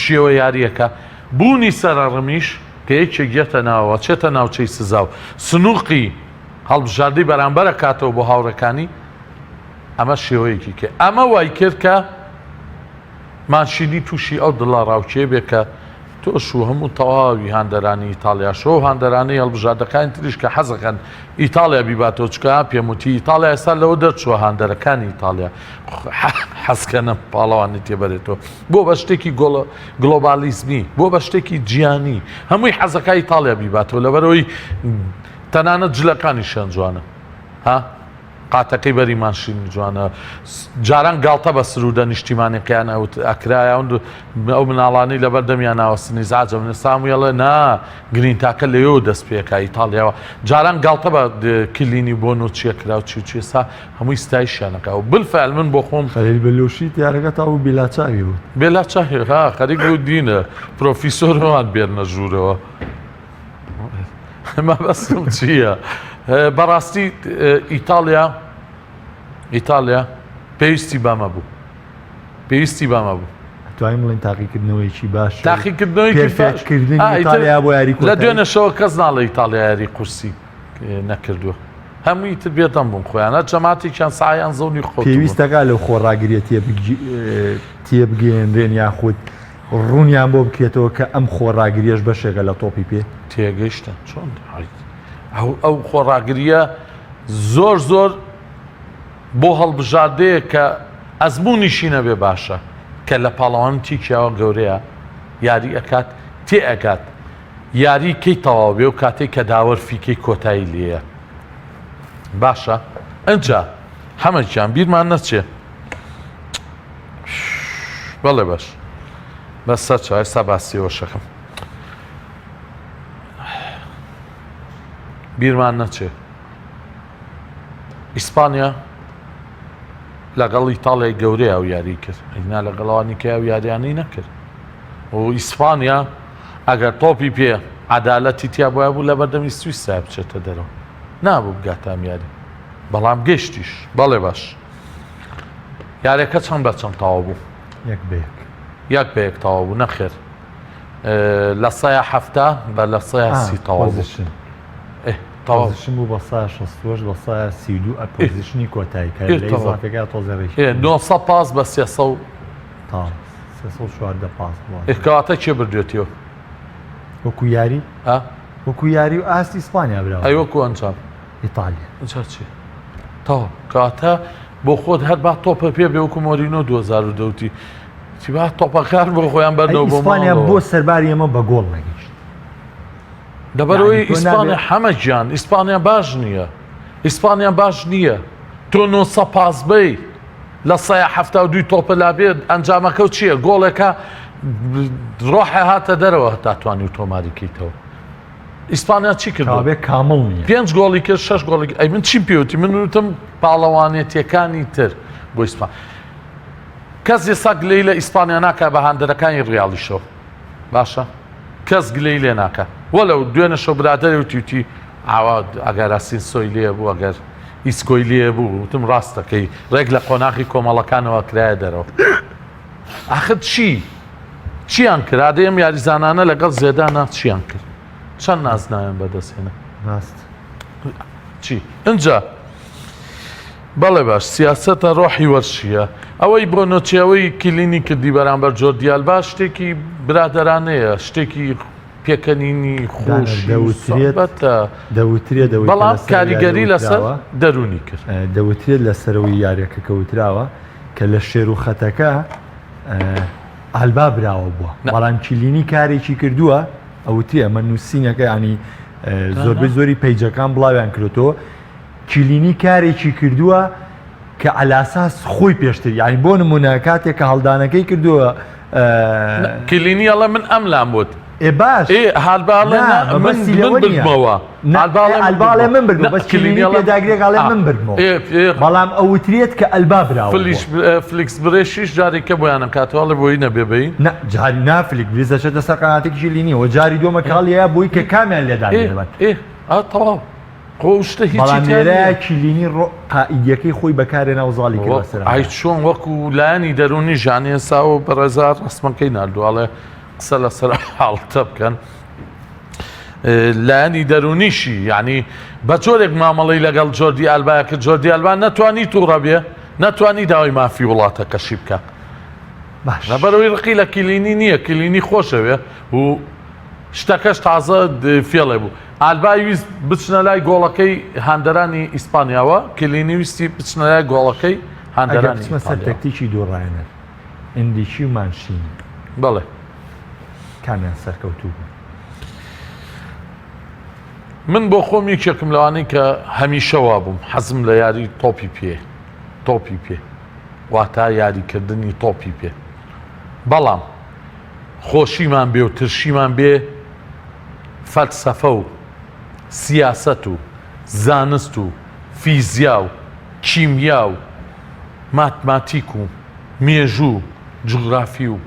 شێوە یاریەکە بوونی سەرەڕمیش کە یەکێک یەتە ناوەوە چێتە ناوچەی سزا و سنوقی هەڵبژاردەی بەرامبەر ئەکاتەوە بۆ هاوڕێکانی ئەمە شێوەیەکی کە ئەمە وای کرد کە مانشینی تووشی ئەو دڵەڕاوکێ بێ کە تۆش و هەموو تەواوی هاندەرانی ئیتاڵیاش و هاندەرانی هەڵبژاردەکانی تریش کە حەزەکەن ئیتاڵیا بیباتەوە چکە پێم وتی ئیتاڵیا ئێستا لەوە دەرچووە هاندەرەکانی ئیتاڵیا حەزکەنە پاڵەوانی تێبەرێتەوە بۆ بە شتێکی گلۆبالیزمی بۆ بە شتێکی جیانی هەمووی حەزەکە ئیتاڵیا بیباتەوە لەبەرەوەی تەنانەت جلەکانیشیان جوانە ها قاتەکەی بەری ماشینی جوانە جاران گاڵتە بە سرودە نیشتیمانەکەیان ئەوت ئەکرایە ئەو مناڵانەی لەبەر دەمیان ناوەستن ئیزعاجە من ئێستا هەمووی ئەڵێ نا گرینتاکە لەوێوە دەست پێکا ئیتاڵیاوە جاران گاڵتە بە کلینی بۆن و چیە کرا و چی و چی ئێستا هەمووی ستایشیان ئەکا و بالفعل من بۆ خۆم خەلیل بلوشی تیارەکە تا بوو بیلا چاوی بوو بێلا چاوی ها خەریک بوو دینە پرۆفیسۆرمان بێنە ژوورەوە مەبەستم چییە؟ بەڕاستی ئیتاڵیا ئیتاڵیا پێویستی بەمە بوو پێویستی بەمە بوو توانین بڵێن تاقیکردنەوەیەکی باش تاقیکردنەوەی پێرفێکتکردنی ئیتاڵیا بۆ یاری لە دوێنێشەوە کەس ناڵێ ئیتاڵیا یاری قورسی نەکردووە هەمووی تر بێدەم بوون خۆیانە جەماعەتێکیان سایان زەونی خۆ پێویستەکە لەو خۆڕاگریە تێبگەیەنرێن یاخود. ڕوونیان بۆ بکرێتەوە کە ئەم خۆڕاگریەش بەشێکە لە تۆپی پێ؟ تێگەیشتن چۆن ئەو ئەو خۆڕاگریە زۆر زۆر بۆ هەڵبژاردەیە کە ئەزمموونیشی نەبێ باشە کە لە پاڵەوان تیکیاوە گەورەیە یاری ئەکات تێ ئەگات یاری کەی تەواو بێ و کاتێک کە داوەر فیکەی کۆتایی لێیە باشە ئەجا حەمەگیان بیرمان نەچێ بەڵێ باش بەس سەرچاو ئێستا باسی ئەوەشەکەم بیرمان نەچێ ئیسپانیا لەگەڵ ئیتاڵیای گەورەی ئەو یاری کرد ئەینا لەگەڵەوانی کە ئەو یاریانەی نەکرد و ئیسپانیا ئەگەر تۆپی پێ عدالەتی تیا بۆە بوو لە بەردەمی سویسا بچێتە دەرەوە نابوو بگاتە ئەم یاری بەڵام گەشتیش بەڵێ باش یاریەکە چەند بە چەند تەواو بوو؟ یەک بە یەک. یەک بە یەک تەواو بوو نەخێر لە سەیا حەفتا بە لە سەیا سی تەواو بوو. تەواو پۆزیشن بوو بە سا 68 بە سا 32 پۆزیشنی کۆتایی کە لە ئیزافەکە تۆزێ ڕێکی 900 پاس بە 300 تا 314 پاس بوو. کەواتە کێ بردوێتیەوە؟ وەکو یاری؟ وەکو یاری و ئاستی ئیسپانیا براوە. ئەی وەکو ئەنجام؟ ئیتالیا. جا چی؟ تەواو کەواتە بۆ خۆت هەر با تۆپە پێ بێ وەکو مۆرینۆ 2010 وتی چی با تۆپەکان بۆ خۆیان بەرنەوە بۆ ئیسپانیا بۆ سەرباری ئەمە بە گۆڵ نەگەیشت. لەبەرەوەی ئیسپانیا حەمە گیان ئیسپانیا باش نییە ئیسپانیا باش نییە تۆ 900 پاس بەی لە سەیا حەفتا و دووی تۆپە لابێت ئەنجامەکە و چییە گۆڵێکە ڕۆحە هاتە دەرەوە هەتا توانی و تۆماری کەیتەوە ئیسپانیا چی کرد کابێ کامڵ نییە پێنج گۆڵی کرد شش گۆڵی ئەی من چیم پێوتی من وتم پاڵەوانێتیەکانی تر بۆ ئیسپان کەس ئێستا گلەی لە ئیسپانیا ناکە بە هاندەرەکانی ڕیاڵیشەوە باشە کەس گلەی لێ ناکە وەلو دوێنە شەو برادەری وتیوتی ئاوا ئەگەر ئاسینسۆی لێ بوو ئەگەر ئیسکۆی لێ بوو وتم ڕاستەکەی ڕێک لە قۆناغی کۆمەڵەکانەوە کرایە دەرەوە ئاخر چی چیان کرد ئادەی ئەم یاریزانانە لەگەڵ زێدانا چیان کرد چەند نازناویان بەدەستهێنا ڕاست چی ئینجا بەڵێ باش سیاسەتە ڕۆحی وەرشیە ئەوەی بۆ نۆچەوەی کلینی کردی بەرامبەر جۆردیالبا شتێکی برادەرانەیە شتێکی پێکەنینی خۆشی دەوترێت دەوترێت بەڵام کاریگەری لەسەر دەرونی کرد دەوترێت لەسەرەوەی یاریەکە کەوتراوە کە لە شێر و خەتەکە ئالبا براوە بووە بەڵام کیلینی کارێکی کردووە ئەوترێ ئەمە نووسینەکە ینی زۆربەی زۆری پەیجەکان بڵاویان کردۆتەوە کیلینی کارێکی کردووە کە عەلاساس خۆی پێشتر یانی بۆ نمونە کاتێک کە هەڵدانەکەی کردووە کلینی ئەڵێ من ئەم لام وت ئێ باش ئێ هالباڵێ نا من من بردمەوە هالباڵێ من بردمەوە بەس کلینی پێداگرێک ئەڵێ من بردمەوە بەڵام ئەوترێت کە ئەلبا براوە فلیش فلیکس برێشیش جارێکە بۆیان ئەکاتەوە ئەڵێ بۆی نەبێ بەین نا جاری نا فلیک بریز دەچێتە سەر قەناتێکی کلینیەوە جاری دووەمە کاڵیە بۆی کە کامیان لێدان ئێ ئا تەواو خۆ ئەو شتە هیچی بەڵام تیا لێرە نییە. کیلینی ڕۆ قائیدیەکەی خۆی بەکارهێنا و زاڵی کرد بەسەر ئای ئەمەدا. چۆن وەکو لایەنی دەروونی ژانی ئێستا ئەو بەڕێزە ڕەسمەکەی ناردووە ئەڵێ قسە لەسەر ئەو حاڵەتە بکەن لایەنی دەروونیشی یعنی بە جۆرێک مامەڵەی لەگەڵ جۆردی ئالبا کرد جۆردی ئالبا نەتوانی تووڕە بێ نەتوانی داوای مافی وڵاتەکەشی بکە باش لەبەرەوەی ڕقی لە کیلینی نییە کیلینی خۆشەوێ و شتەکەش تازە فێڵێ بوو ئالبای ویست بچنە لای گۆڵەکەی هاندەرانی ئیسپانیاوە، کیلینی ویستی بچنە لای گۆڵەکەی ئەگەر هاندەرانی بچمە سەر ئیتاڵیاوە. تەکتیکی دوو ڕاهێنەر، ئینریکی و مانشینی، بەڵێ. کامیان سەرکەوتوو بوون؟ من بۆ خۆم یەکێکم لەوانەی کە هەمیشە وابووم، حەزم لە یاری تۆپی پێ، تۆپی پێ، واتا یاریکردنی تۆپی پێ. بەڵام خۆشیمان بێ و ترشیمان بێ، فەلسەفە و سیاسەت و زانست و فیزیا و کیمیا و ماتماتیک و مێژوو و جوگرافی و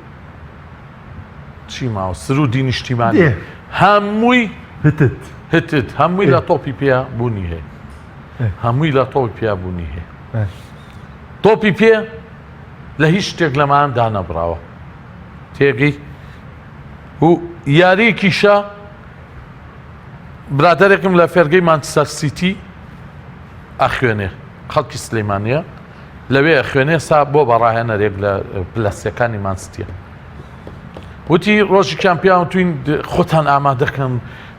چی ماوە سرودی نیشتیمانی دێ. هەمووی هتت. هتت هەمووی ئێ. لە تۆپی پێ بوونی هەیە ئێ. هەمووی لە تۆپی پێ بوونی هەیە باش. تۆپی پێ لە هیچ شتێک لەمان دانەبراوە تێگەی و یاریەکیشە برادەرێکم لە فێرگەی مانچستەر سیتی ئەخوێنێ خەڵکی سلەیمانە لەوێ ئەخوێنێ سا بۆ بە ڕاهێنەرێک لە پلەسەکانی مانستیە. وتی ڕۆژێکیان پیان وتوین خۆتان ئامادەکەن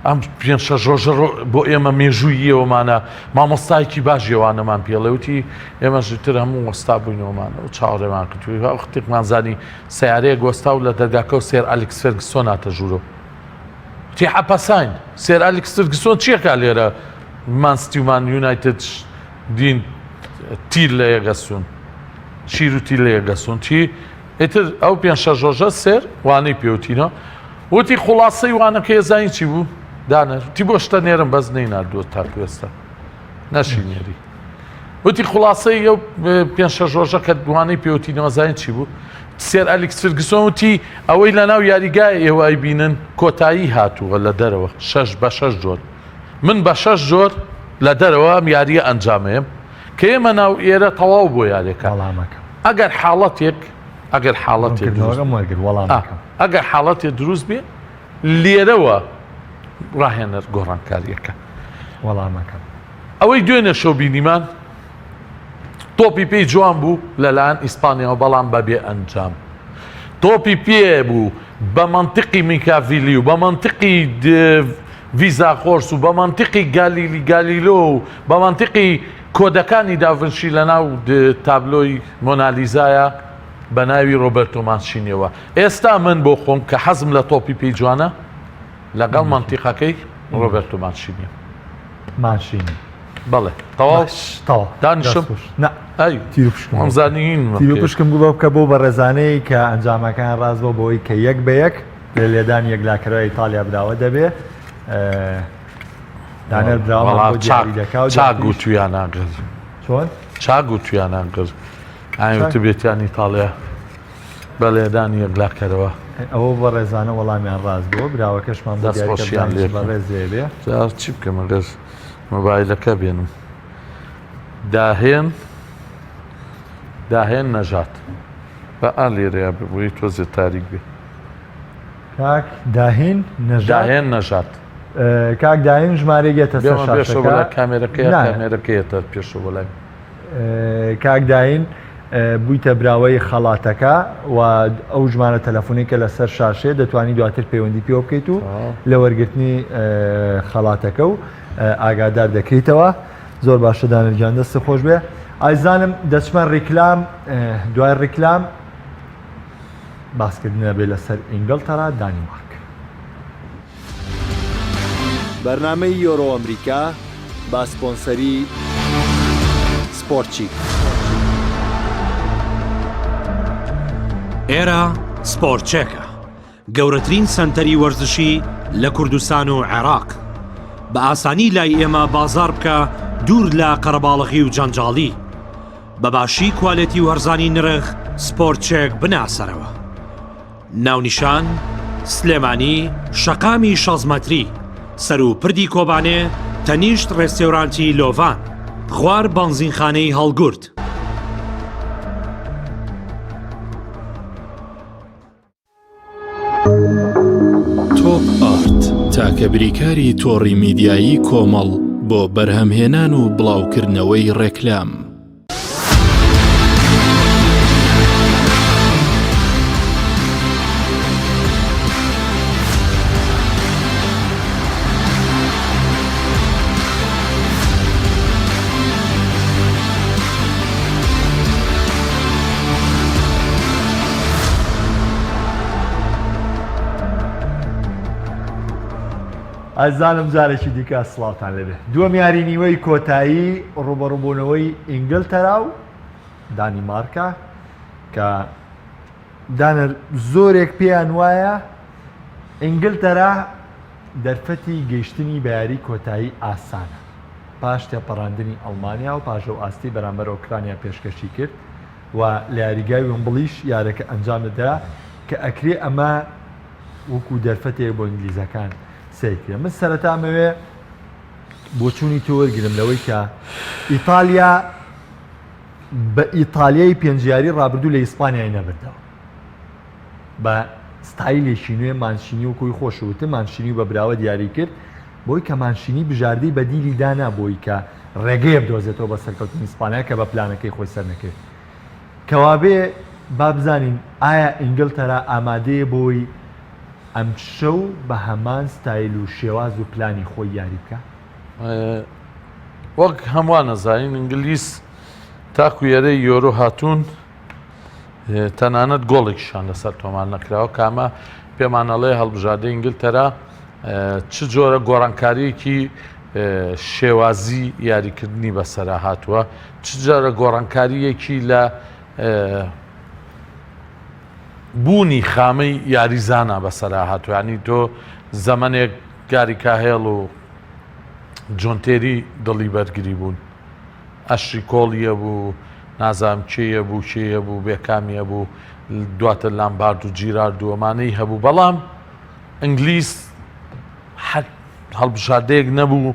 ئەم پێ شەش ڕۆژە بۆ ئێمە مێژووییەوەمانە مامۆستایەکی باش یەوانەمان پێڵێ وتی ئێمە ژتر هەموو وەستا بووینەوەمانە و چاوەڕێمان کردووی وەختێکمان زانی سیارەیەک وەستا و لە دەرگاکە و سێر ئەلیکس فێرگسۆن هاتە ژوورەوە وتی حەپەساین سێر ئەلیکس فێرگسۆن چیەکا لێرە مان ستی و مان یونایتد دین تیر لە یەگەسون شیر و تیر لە یەگەسون چی ئیتر ئەو پێنج شەش ڕۆژە سێر وانەی پێوتینەوە وتی خوڵاسەی وانەکەی زانی چی بوو دانەر تی بۆ شتە نێرم بەس نەیناردووە تاکو ئێستا نەشی نێری وتی خوڵاسەی ئەو پێنج شەش ڕۆژە کە دوانەی پێوتینەوە زانی چی بوو سێر ئەلیکس فرگسۆن وتی ئەوەی لەناو یاریگای ئێوە ئەیبینن کۆتایی هاتووە لە دەرەوە شەش بە شەش جۆر من بە شەش جۆر لە دەرەوە ئەم یاریە ئەنجامەیەم کە ئێمە ناو ئێرە تەواو بۆ یاریەکە وەڵامەکەم ئەگەر حاڵەتێک ئەگەر حاڵەتێک دروست ڕوونکردنەوەکەم وەرگر وەڵامەکەم ئەگەر حاڵەتێ دروست بێ لێرەوە ڕاهێنەر گۆڕانکاریەکە وەڵامەکەم ئەوەی دوێنێ شەو بینیمان تۆپی پێی جوان بوو لەلایەن ئیسپانیاوە بەڵام بەبێ ئەنجام تۆپی پێ بوو بە مەنتقی میکاڤیلی و بە مەنتقی ڤیزاخۆرس و بە مەنتقی گالیلی گالیلۆ و بە مەنتقی کۆدەکانی داڤنشی لەناو تابلۆی مۆنالیزایە بە ناوی ڕۆبەرتۆ مانچینیەوە ئێستا من بۆ خۆم کە حەزم لە تۆپی پێی جوانە لەگەڵ مەنتیقەکەی ڕۆبەرتۆ مانچینی مانچینی بەڵێ تەواو تەواو دانیشم نا ئەی تیروپشکم زانین تیروپشکم گوڵۆ بکە بۆ بەڕێزانەی کە ئەنجامەکان ڕاست بۆ بۆی کە یەک بە یەک لە لێدان یەکلاکەرەوە ئیتالیا براوە دەبێ دانەر براوە بۆ دیاری دەکا و چاک گوتویانە گەر چۆن چاک گوتویانە گەر ئاوت بێتیان ئیتالیا بە لێدانی یەکلاکەرەوە. ئەوە بەڕێزانە وەڵامیان ڕاست بووە براوەکەشمان بۆ دەست دیاری کە خۆشیان بزانین لێ چ بکەم. بەڕێزێ بێ. جا چی بکەم ئەگەر مۆبایلەکە بێنم داهێن داهێن نەژاد بە ئا لێرەیا بێ بۆی تۆزێ تاریک بێ. کاک داهین نەژاد. داهێن نەژاد. کاک داهین ژمارەی گێتە سەر بێمە پێشەوە شاشەکە. بەلای کامێرەکەیە نا. کامێرەکەیەتە پێشەوە بەلای. کاک داین بوویتە براوەی خەڵاتەکە و ئەو ژمارە تەلەفۆنەی کە لەسەر شاشەیە دەتوانی دواتر پەیوەندی پێوە بکەیت و لە وەرگرتنی خەڵاتەکە و ئاگادار دەکریتەوە زۆر باشە دانر گیان دەست خۆش بێ ئایزانم دەچمە ڕیکلام دوای ڕیکلام باسکردنە بێ لەسەر ئینگلتەرا دانیمارک. بەرنامەی یۆرۆ ئەمریکا بە سپۆنسەری سپۆرتچیک. ئێرە سپۆرتچێکە، گەورەترین سەنتەری وەرزشی لە کوردستان و عێراق. بە ئاسانی لای ئێمە بازاڕ بکە دوور لە قەرەباڵغی و جەنجاڵی. بە باشی کوالێتی و هەرزانی نرخ سپۆرتچێک بناسەرەوە. ناونیشان، سلێمانی، شەقامی شەست مەتری، سەروو پردی کۆبانێ، تەنیشت ڕێستێورانتی لۆڤان، خوار بەنزینخانەی هەڵگورد. تۆپ ئارت تاکە بریکاری تۆڕی میدیایی کۆمەڵ بۆ بەرهەمهێنان و بڵاوکردنەوەی ڕێکلام. ئازیزانم جارێکی دیکە سڵاوتان لێبێ دووەم یاری نیوەی کۆتایی ڕوبەڕوبوونەوەی ئینگلتەرا و دانیمارکە کە دانەر زۆرێک پێیان وایە ئینگلتەرا دەرفەتی گەیشتنی بە یاری کۆتایی ئاسانە پاش تێپەڕاندنی ئەڵمانیا و پاش ئەو ئاستی بەرامبەر ئۆکرانیا پێشکەشی کرد و لە یاریگای وێمبڵیش یارەکە ئەنجام دەدرا کە ئەکرێ ئەمە وەکو دەرفەتێک بۆ ئینگلیزەکان سەیر کرێ من سەرەتا ئەمەوێ بۆچوونی تۆ وەرگرم لەوەی کە ئیتالیا بە ئیتالیای پێنج یاری ڕابردوو لە ئیسپانیای نەبردەوە بە ستایلێکی نوێ مانشینی و کۆی خۆش وتم مانشینی و بە براوە دیاری کرد بۆی کە مانشینی بژاردەی بەدیلی دانا بۆی کە ڕێگەیە بدۆزێتەوە بە سەرکەوتنی ئیسپانیا کە بە پلانەکەی خۆی سەرنەکەوێت کەوابێ با بزانین ئایا ئینگلتەرا ئامادەیە بۆی. ئەمشەو بە هەمان ستایل و شێواز و پلانی خۆی یاری بکا؟ وەک هەمووان ئەزانین ئینگلیز تاکو یەرەی یۆرۆ هاتوون تەنانەت گۆڵێکیشان لەسەر تۆمار نەکراوە کامە پێمان ئەڵێ هەڵبژاردەی ئینگلتەرا چ جۆرە گۆڕانکاریەکی شێوازی یاریکردنی بەسەرا هاتووە چ جۆرە گۆڕانکاریەکی لە بوونی خامەی یاریزانە بەسەرا هاتووە ینی تۆ زەمەنێک گاری کاهێڵ و جۆنتێری دڵی بەرگری بوون ئەشری کۆڵی هەبوو نازانم کێ هەبوو کێ هەبوو بێکامی هەبوو دواتر لامبارد و جیرارد و ئەمانەی هەبوو بەڵام ئینگلیز هەر هەڵبژاردەیەک نەبوو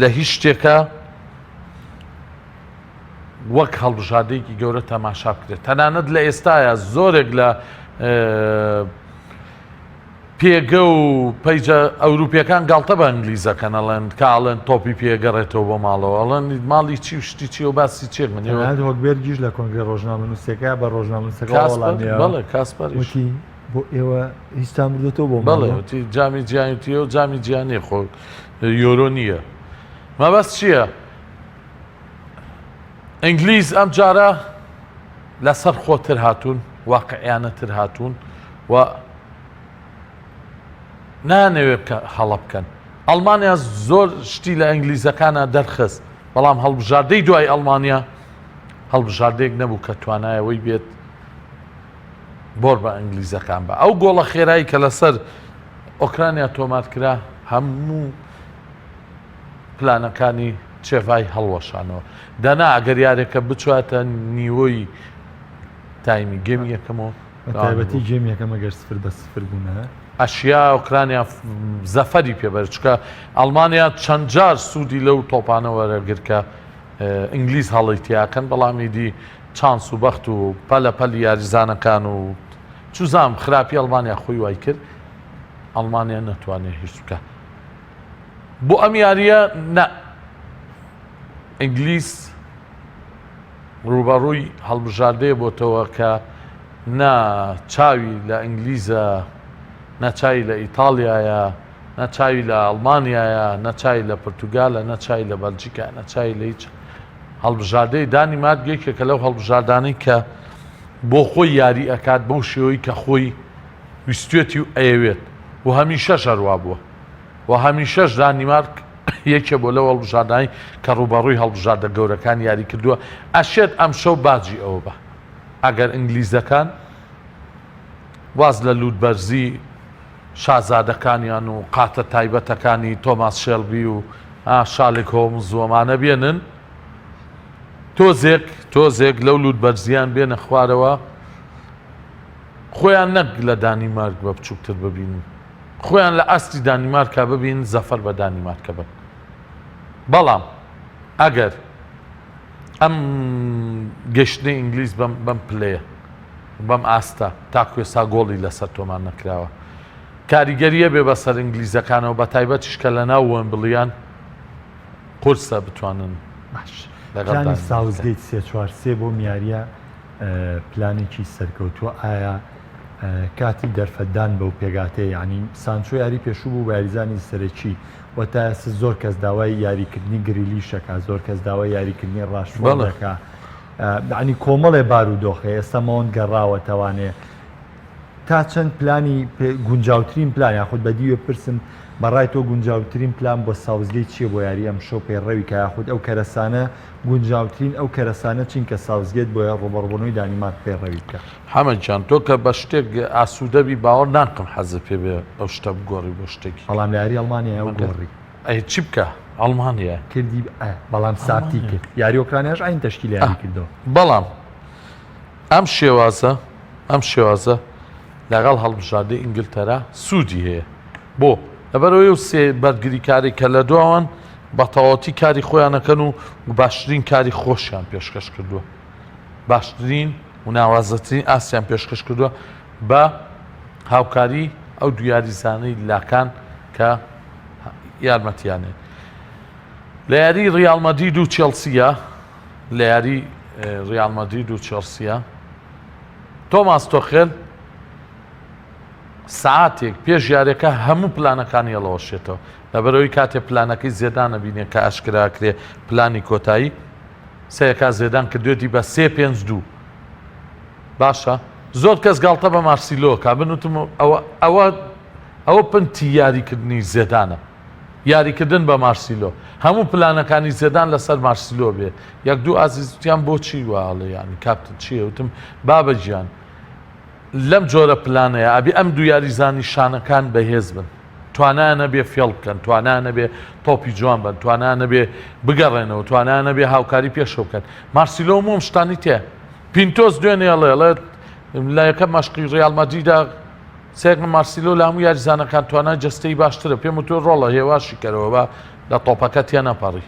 لە هیچ شتێکە وەک هەڵبژاردەیەکی گەورە تەماشا بکرێت تەنانەت لە ئێستاە زۆرێک لە پێگە و پەیجە ئەوروپیەکان گاڵتە بە ئینگلیزەکەن ئەڵێن کە ئەڵێن تۆپی پێ گەڕێتەوە بۆ ماڵەوە ئەڵێن ماڵی چی و شتی چی و باسی چێک من تەنانەت هۆکبێرگیش لە کۆنگرە ڕۆژنامەنووسەکە بە ڕۆژنامەنووسەکە وەڵامی کاسپەر بەڵێ کاسپەریش وتی بۆ ئێوە هیچتان بردۆتەوە بۆ بەڵێ ماڵەوە وتی جامی جیهانی وتی ئەو جامی جیهانی خۆ یۆرۆ نییە مەبەست چییە ئینگلیز ئەم جارە لەسەر خۆتر هاتوون واقعیانەتر هاتوون و نایانەوێ بکە هەڵە بکەن. ئەڵمانیا زۆر شتی لە ئینگلیزەکانا دەرخست، بەڵام هەڵبژاردەی دوای ئەڵمانیا هەڵبژاردەیەک نەبوو کە توانایەوەی بێت بۆر بە ئینگلیزەکان بە. ئەو گۆڵە خێرایی کە لەسەر ئۆکرانیا تۆمار کرا هەموو پلانەکانی چێڤای هەڵوەشانەوە. دەنا ئەگەر یارێکە بچواتە نیوەی تایمی گێمی یەکەمەوە بە تایبەتی گێم یەکەم ئەگەر سفر بە سفر بوونایە. ئەشیا ئۆکرانیا زەفەری پێ بەرێت چونکە ئەڵمانیا چەند جار سوودی لەو تۆپانە وەرەگرت کە ئینگلیز هەڵی تیاکەن بەڵام ئیدی چانس و بەخت و پەلە پەلی یاریزانەکان و چوزام خراپی ئەڵمانیا خۆی وای کرد ئەڵمانیا نەتوانێت هیچ بکە بۆ ئەم یاریە نە ئینگلیز ڕووبەڕووی هەڵبژاردەیە بۆتەوە کە نە چاوی لە ئینگلیزە، نە چاوی لە ئیتاڵیایە، نە چاوی لە ئەڵمانیایە، نە چاوی لە پرتوگالە، نە چاوی لە بەلجیکایە، نە چاوی لە هیچ هەڵبژاردەی. دانیمارک یەکێکە لەو هەڵبژاردانەی کە بۆ خۆی یاری ئەکات بەو شێوەی کە خۆی ویستوێتی و ئەیەوێت و هەمیشەش هەروا بووە. و هەمیشەش دانیمارک یەکێ بووە لەو هەڵبژاردانەی کە ڕووبەڕووی هەڵبژاردە گەورەکان یاری کردووە، ئەشێت ئەمشەو باجی ئەوە بە ئەگەر ئینگلیزەکان واز لە لووتبەرزی شازادەکانیان و قاتە تایبەتەکانی تۆماس شێڵبی و شارلک هۆڵمز و ئەمانە بێنن تۆزێک تۆزێک لەو لووتبەرزیان بێنە خوارەوە خۆیان نەک لە دانیمارک بە بچووکتر ببینن. خۆیان لە ئاستی دانیمارکا ببین زەفەر بە دانیمارکە بن بەڵام ئەگەر ئەم گەشتنەی ئینگلیز بەم بەم پلەیە بەم ئاستە تاکو ئێستا گۆڵی لەسەر تۆمان نەکراوە کاریگەریە بێ بەسەر ئینگلیزەکانەوە بە تایبەتیش کە لە ناو وێمبڵیان قورسە بتوانن باش لەگەڵ پلانی دانیمارکە. ساوسگەیت سێ چوار سێ بۆ میاریە پلانێکی سەرکەوتووە ئایا کاتی دەرفەتدان بەو پێگاتەیە یانی سانچۆ یاری پێشوو بوو بە یاریزانی سەرەکی و تا ئێستا زۆر کەس داوای یاریکردنی گریلیش دەکا زۆر کەس داوای یاریکردنی ڕاشفۆرد دەکا یعنی کۆمەڵێ بارودۆخێ ئێستا ماونت گەڕاوەتەوانێ تا چەند پلانی گونجاوترین پلان یاخود بە دیوێ پرسم بەڕای تۆ گونجاوترین پلان بۆ ساوزگەیت چییە بۆ یاری ئەمشەو پەیڕەوی کە یاخود ئەو کەرەسانە گونجاوترین ئەو کەرەسانە چین کە ساوسگێت بۆیە ڕووبەڕووبوونەوەی دانیمارک پەیڕەوی بکات؟ حەمە گیان تۆ کە بە شتێک ئاسوودە بی باوەڕ ناکەم حەزت پێ بێ ئەو شتە بگۆڕی بۆ شتێکی بەڵام لە یاری ئەڵمانیا ئەو گۆڕی. ئەی چی بکا ئەڵمانیا. کردی بەڵام سابتی کرد یاری ئۆکرانیاش عەین تەشکیلی یاری کردەوە. بەڵام ئەم شێوازە ئەم شێوازە لەگەڵ هەڵبژاردەی ئینگلتەرا سوودی هەیە بۆ؟ لەبەرئەوەی ئەو سێ بەرگریکارەی کە لە دواوەن بە تەواوەتی کاری خۆیان ئەکەن و باشترین کاری خۆشیان پێشکەش کردووە باشترین و ناوازەترین ئاستیان پێشکەش کردووە بە هاوکاری ئەو دوو یاریزانەی لاکان کە یارمەتیانێت لە یاری ریال مەدرید و چێڵسیە لە یاری ریال مەدرید و چێڵسیە تۆماس تۆخێل. سەعاتێک پێش یاریەکە هەموو پلانەکانی هەڵەوەشێتەوە لەبەرئەوەی کاتێ پلانەکەی زێدان ئەبینێ کە ئاشکرا ئەکرێ پلانی کۆتایی سەیەکا زێدان کردوێتی بە سێ پێنج دوو باشە زۆر کەس گاڵتە بە مارسیلۆ کا من وتم ئەوە ئەوە ئەوە پنتی یاریکردنی زێدانە یاریکردن بە مارسیلۆ هەموو پلانەکانی زێدان لەسەر مارسیلۆ بێ یەک دوو ئازیز وتیان بۆچی وا ئەڵێ یانی کاپتن چییە وتم بابە گیان لەم جۆرە پلانەیە ئەبێ ئەم دوو یاریزانی شانەکان بەهێز بن توانایان هەبێ فێڵ بکەن توانایان هەبێ تۆپی جوان بن توانایان هەبێ بگەڕێنەوە توانایان هەبێ هاوکاری پێشەوە بکەن مارسیلۆ مۆم شتانی تێ پینتۆس دوێنێ ئەڵێ ئەڵێت لە یەکەم مەشقی ڕیال مەدریدا سێک مارسیلۆ لە هەموو یاریزانەکان توانای جەستەی باشترە پێم وتووە ڕۆڵە هێواشی کەرەوە با لە تۆپەکە تێنەپەڕی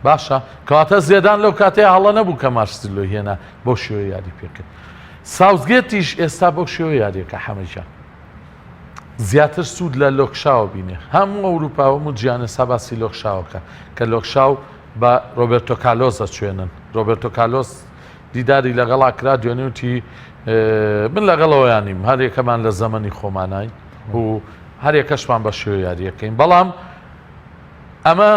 باشە کەواتە زێدان لەو کاتەیە هەڵە نەبوو کە مارسیلۆی هێنا بەو شێوە یاری پێکرد ساوزگێتیش ئێستا بەو شێوە یاریەکە حەمەجان زیاتر سوود لە لۆکشاوە بینێ هەموو ئەوروپا و هەموو جیهان ئێستا باسی لۆکشاوەکە کە لۆکشاو بە ڕۆبێرتۆ کالۆس ئەچوێنن ڕۆبێرتۆ کالۆس دیداری لەگەڵا کرا دوێنێ وتی من لەگەڵەوەیان نیم هەر یەکەمان لە زەمەنی خۆمانین و هەر یەکەشمان بە شێوە یاریەکەین بەڵام ئەمە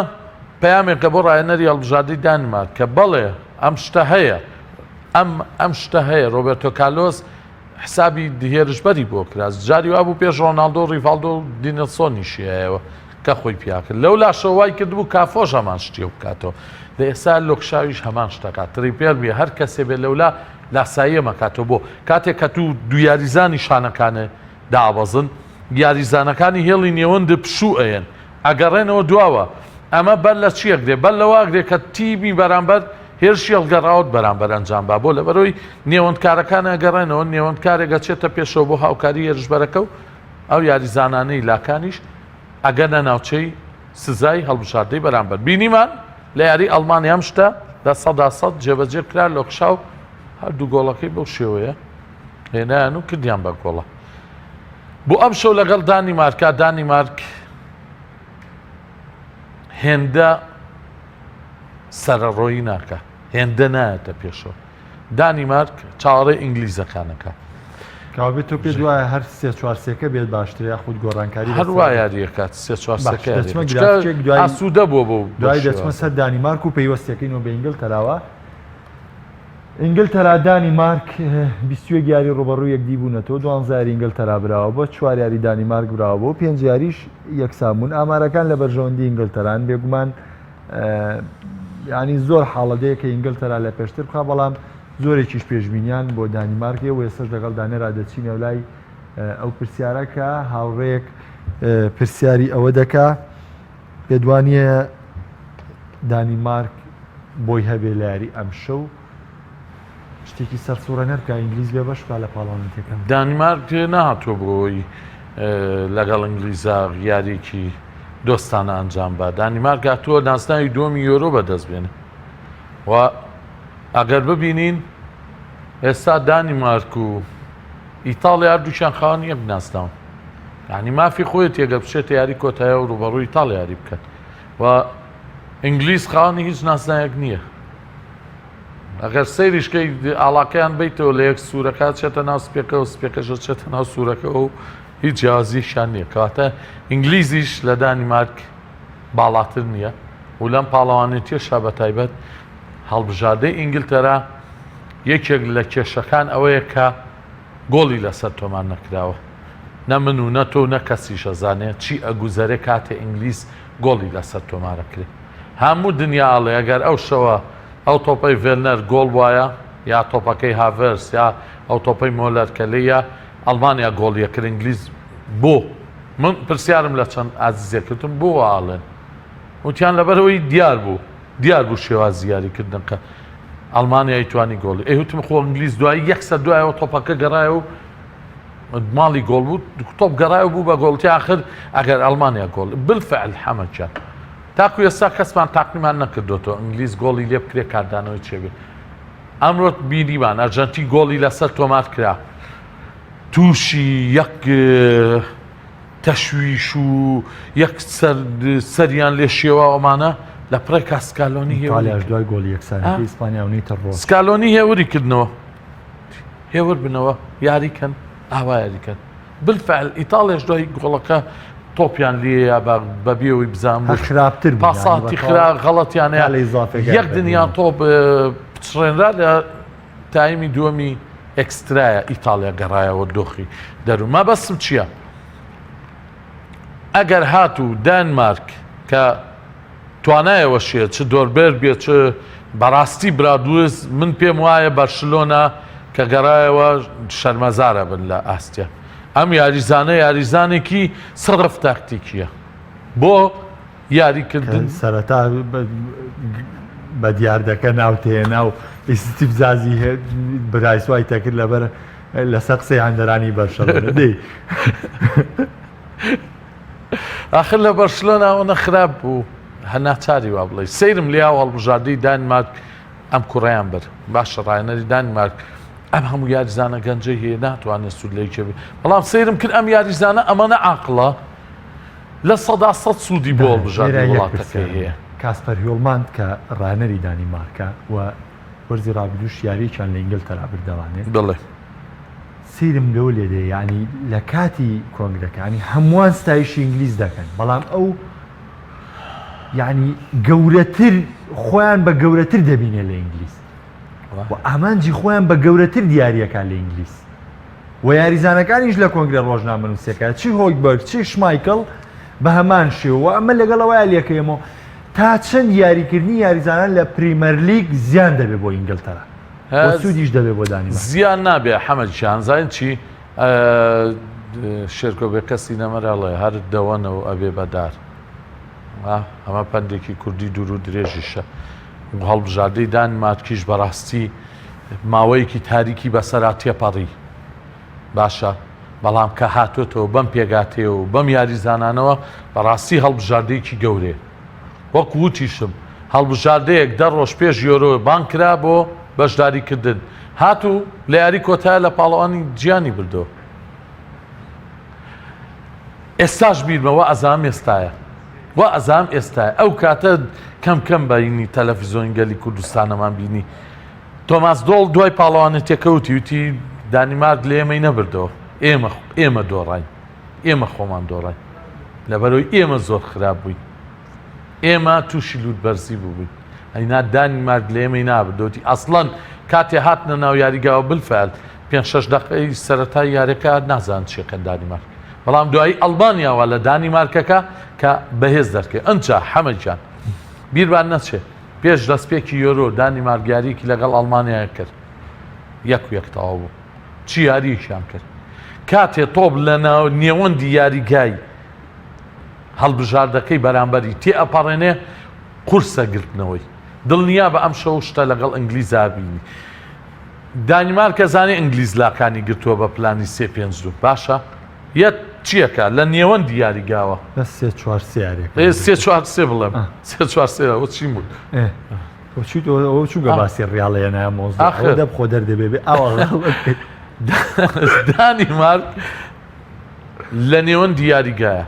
پەیامێکە بۆ ڕایەنەری هەڵبژاردەی دانیمارک کە بەڵێ ئەم شتە هەیە ئەم ئەم شتە هەیە ڕۆبێرتۆ کالۆس حسابی هێرشبەری بۆ کرا جاری وابوو پێش ڕۆناڵدۆ و ڕیڤاڵدۆ و دینلسۆنیشی هەیەوە کە خۆی پیا کرد لەو لاشەوە وای کردبوو کافۆش هەمان شتی و بکاتەوە لە ئێستا لۆکشاویش هەمان شتەکات تریپێر بێ هەر کەسێ بێ لەولا لاساییە مەکاتەوە بۆ کاتێک کە تو دوو یاریزانی شانەکانێ دابەزن یاریزانەکانی هێڵی نێوەند پشوو ئەیەن ئەگەڕێنەوە دواوە ئەمە بەر لە چی ئەگرێ بەر لەوە ئەگرێ کە تیمی بەرامبەر هێرشی هەڵگەڕاوت بەرامبەر ئەنجام با بۆ لەبەرەوەی نێوەندکارەکان ئەگەڕێنەوە نێوەندکارێک ئەچێتە پێشەوە بۆ هاوکاری هێرشبەرەکە و ئەو یاریزانانەی لاکانیش ئەگەنە ناوچەی سزای هەڵبژاردەی بەرامبەر بینیمان لە یاری ئەڵمانیا ئەم شتە 100% جێبەجێ کرا لۆکشاو هەردوو گۆڵەکەی بەو شێوەیە هێنایان و کردیان بە گۆڵە بۆ ئەم شەو لەگەڵ دانیمارکا دانیمارک هێندە سەرەڕۆیی ناکە هێندە نایەتە پێشەوە دانیمارک چاوەڕێی ئینگلیزەکانەکە. کاوێ تۆ پێت وایە هەر سێ چوار سێکە بێت باشترە یاخود گۆڕانکاری هەر وا یاریەکات سێ چوار سێکە دەچمە گرافیکێک دوای ئاسوودە بووە بۆ دوای دەچمە سەر دانیمارک و پەیوەستەکەینەوە بە ئینگلتەراوە. ئینگلتەرا دانیمارک 21 یاری ڕوبەڕوو یەکدی بوونەتەوە دوانزە یاری ئینگلتەرا براوە بۆ چوار یاری دانیمارک براوە بۆ پێنج یاریش یەکسان بوون ئامارەکان لە بەرژەوەندی ئینگلتەران بێگومان ینی زۆر حاڵەدەیە کە ئینگلتەرا لە پێشتر بخا بەڵام زۆرێکیش پێشبینیان بۆ دانیمارکێ و ئێستاش لەگەڵ دانێرا دەچینە لای ئەو پرسیارە کە هاوڕێیەک پرسیاری ئەوە دەکا پێدوانیە دانیمارک بۆی هەبێ لە یاری ئەمشەو شتێکی سەرسوڕێنەر بکا ئینگلیز بێ بەش بکا لە پاڵەوانێتیەکە. دانیمارک نەهاتووە بۆ ئەوەی لەگەڵ ئینگلیزا یارییەکی دۆستانە ئەنجام با دانیمارک هاتووە نازناوی دووەمی یۆرۆ بەدەست بێنێ و ئەگەر ببینین ئێستا دانیمارک و ئیتاڵیا هەردووکیان خاوەنی یەک نازناون یعنی مافی خۆیەتی ئەگەر بچێتە یاری کۆتایە و ڕووبەڕووی ئیتاڵیا یاری بکات و ئینگلیز خاوەنی هیچ نازناوێک نییە ئەگەر سەیریش کەی ئاڵاکەیان بیتەوە لە یەک سوورەکە چێتە ناو سپێکە و سپێکەش چێتە ناو سوورەکە و هیچ جیاوازیشان نییە کەواتە ئینگلیزیش لە دانیمارک باڵاتر نییە و لەم پاڵەوانێتیەشا بە تایبەت هەڵبژاردەی ئینگلتەرا یەکێک لە کێشەکان ئەوەیە کە گۆڵی لەسەر تۆمار نەکراوە نە من و نە تۆ و نە کەسیش ئەزانێ چی ئەگوزەرێ کاتێ ئینگلیز گۆڵی لەسەر تۆمارەکرێ هەموو دنیا ئەڵێ ئەگەر ئەو شەوە ئەو تۆپەی ڤێرنەر گۆڵ بوایە یا تۆپەکەی هاڤێرس یا ئەو تۆپەی مۆلەر کە لێیە ئەڵمانیا گۆڵی ئەکرد ئینگلیز بۆ من پرسیارم لە چەند ئازیزێک کردم بۆ وا ئەڵێن وتیان لەبەرئەوەی دیار بوو دیار بوو شێوازی یاریکردنەکە ئەڵمانیای توانی گۆڵی ئەی وتم خۆ ئینگلیز دوایی یەکسەر دوایەوە تۆپەکە گەڕایەوە و ماڵی گۆڵ بوو تۆپ گەڕایەوە بوو بە گۆڵتی ئاخر ئەگەر ئەڵمانیا گۆڵ بالفعل حەمەکیان تاکو ئێستا کەسمان تاقیمان نەکردوێتەوە ئینگلیز گۆڵی لێ بکرێ کاردانەوەی چێبێ ئەمڕۆ بینیمان ئەرجەنتین گۆڵی لەسەر تۆمار کرا تووشی یەک تەشویش و یەک سەریان لێ شێوا ئەمانە لە پڕێکا سکالۆنی هێوریاش دوای گۆڵی یەکسانەکەی ئیسپانیا و نیتە ڕۆ سکالۆنی هێوری کردنەوە هێور بنەوە یاریکەن ئاوا یاریکەن. بالفعل ئیتاڵیاش دوای گۆڵەکە تۆپیان لێیە بە بێەوەی بزان هەر خراپتر بوو، یانی پاساتی بە خرا تەواو غەڵەتیانەیە تا لە ئیزافەکە یەک دنیا دەبوو. تۆپ پچڕێنرا لە تایمی دووەمی ئێکسترایە ئیتاڵیا گەڕایەوە دۆخی دەروون مەبەستم چییە؟ ئەگەر هاتوو دانمارک کە توانایەوە شێ چ دۆربێرگ بێ چ بەڕاستی برادوز من پێم وایە بەرشلۆنە کە گەڕایەوە شەرمەزارە بن لە ئاستیا ئەم یاریزانە یاریزانێکی سڕف تاکتیکیە بۆ یاریکردن سەرەتا بە دیاردەکە ناوتێنا و ئیستیفزازی برایسوای تەکرد لەبەر لەسەر قسەی هاندەرانی بەرشەلۆنە دەی. ئاخر لە بەرشلۆنە ئەوەنە خراپ بوو هەر ناچاری وا بڵێ سەیرم لیا و هەڵبژاردەی دانمارک ئەم کوڕیان بەر باشە ڕایەنەری دانمارک ئەم هەموو یاریزانە گەنجەی هەیە ناتوانێت سوود لە یەکێ بێ بەڵام سەیرم کرد ئەم یاریزانە ئەمەنە عاقڵە 100% سوودی بۆ هەڵبژاردەی وڵاتەکەی هەیە. کاسپەر هیۆڵماند کە ڕانەری دانیمارکە و وەرزی ڕابردووش یارییەکیان لە ئینگلتەرا بردەوانێ. بەڵێ. سەیرم لەوە لێ دێ یانی لە کاتی کۆنگرەکە یانی هەمووان ستایشی ئینگلیز دەکەن بەڵام ئەو یانی گەورەتر خۆیان بە گەورەتر دەبینێ لە ئینگلیز و ئامانجی خۆیان بە گەورەتر دیاریەکە لە ئینگلیز و یاریزانەکانیش لە کۆنگرە ڕۆژنامەنووسەکە چی هۆیبەرگ چی شمایکل بە هەمان شێوە ئەمە لەگەڵەوەیە لەکەیەمەوە تا چەند یاریکردنی یاریزانان لە پریمەرلیگ زیان دەبێت بۆ ئینگلتەرا و سوودیش دەبێت بۆ دانیمارک. زیان نابێ حەمە گیان زانین چی شێرکۆ بێکەسی نەمر ئەڵێ هەر دەوەنە و ئەبێ بە دار ئەمە پەندێکی کوردی دوور و درێژیشە و هەڵبژاردەی دانمارکیش بەڕاستی ماوەیەکی تاریکی بەسەرا تێپەڕی باشە بەڵام کە هاتۆتەوە بەم پێگاتەیە و بەم یاریزانانەوە بەڕاستی هەڵبژاردەیەکی گەورەیە وەک وتیشم هەڵبژاردەیەک دە ڕۆژ پێش یۆرۆ بانگ کرا بۆ بەشداریکردن هات و لە یاری کۆتایە لە پاڵەوانی جیانی بردەوە ئێستاش بیرمە وا ئەزانم ئێستایە وا ئەزانم ئێستایە ئەو کاتە کەم کەم بینی تەلەفیزۆن گەلی کوردستانەمان بینی تۆماس دۆڵ دوای پاڵەوانێتیەکە وتی وتی دانیمارک لە ئێمەی نەبردەوە ئێمە ئێمە دۆڕاین ئێمە خۆمان دۆڕاین لەبەرەوەی ئێمە زۆر خراپ بووین ئێمە تووشی لوت بەرزی بووین ئەینا دانیمارک لە ئێمەی نابردەوتی ئەسڵەن کاتێ هاتنە ناو یاریگاوە بالفعل پێ شش دقەی سەرەتای یاریەکە نازان چیەکەن دانیمارک بەڵام دوایی ئەلمانیاوە لە دانیمارکەکە کە بەهێز دەرکەوت ئەنجا حەمەگیان بیربان نەچێت پێش دەستپێکی یۆرۆ دانیمارک یارییەکی لەگەڵ ئەڵمانیا کرد یەک و یەک تەواو بوو چی یارییەکیان کرد کاتێ تۆپ لە نێوەندی یاریگای هەڵبژاردەکەی بەرامبەری تێ ئەپەڕێنێ قورسە گرتنەوەی دڵنیا بە ئەم شەو شتە لەگەڵ ئینگلیزا بینی دانیمارکە زانێ ئینگلیز لاکانی گرتووە بە پلانی سێ پێنج دوو باشە یە چیەکە لە نێوەندی یاریگاوە. بەس سێ چوار سێ یاریەکە. ئێ سێ چوار سێ بڵێم سێ چوار سێ ئەوە چیم وت. ئێ تۆ چیت ئەوە چونکە باسی ڕیاڵ هێنایە مۆزوع ئەوە دەب خۆ دەردەبێ بێ ئاوا غەڵەت دانیمارک لە نێوەندی یاریگایە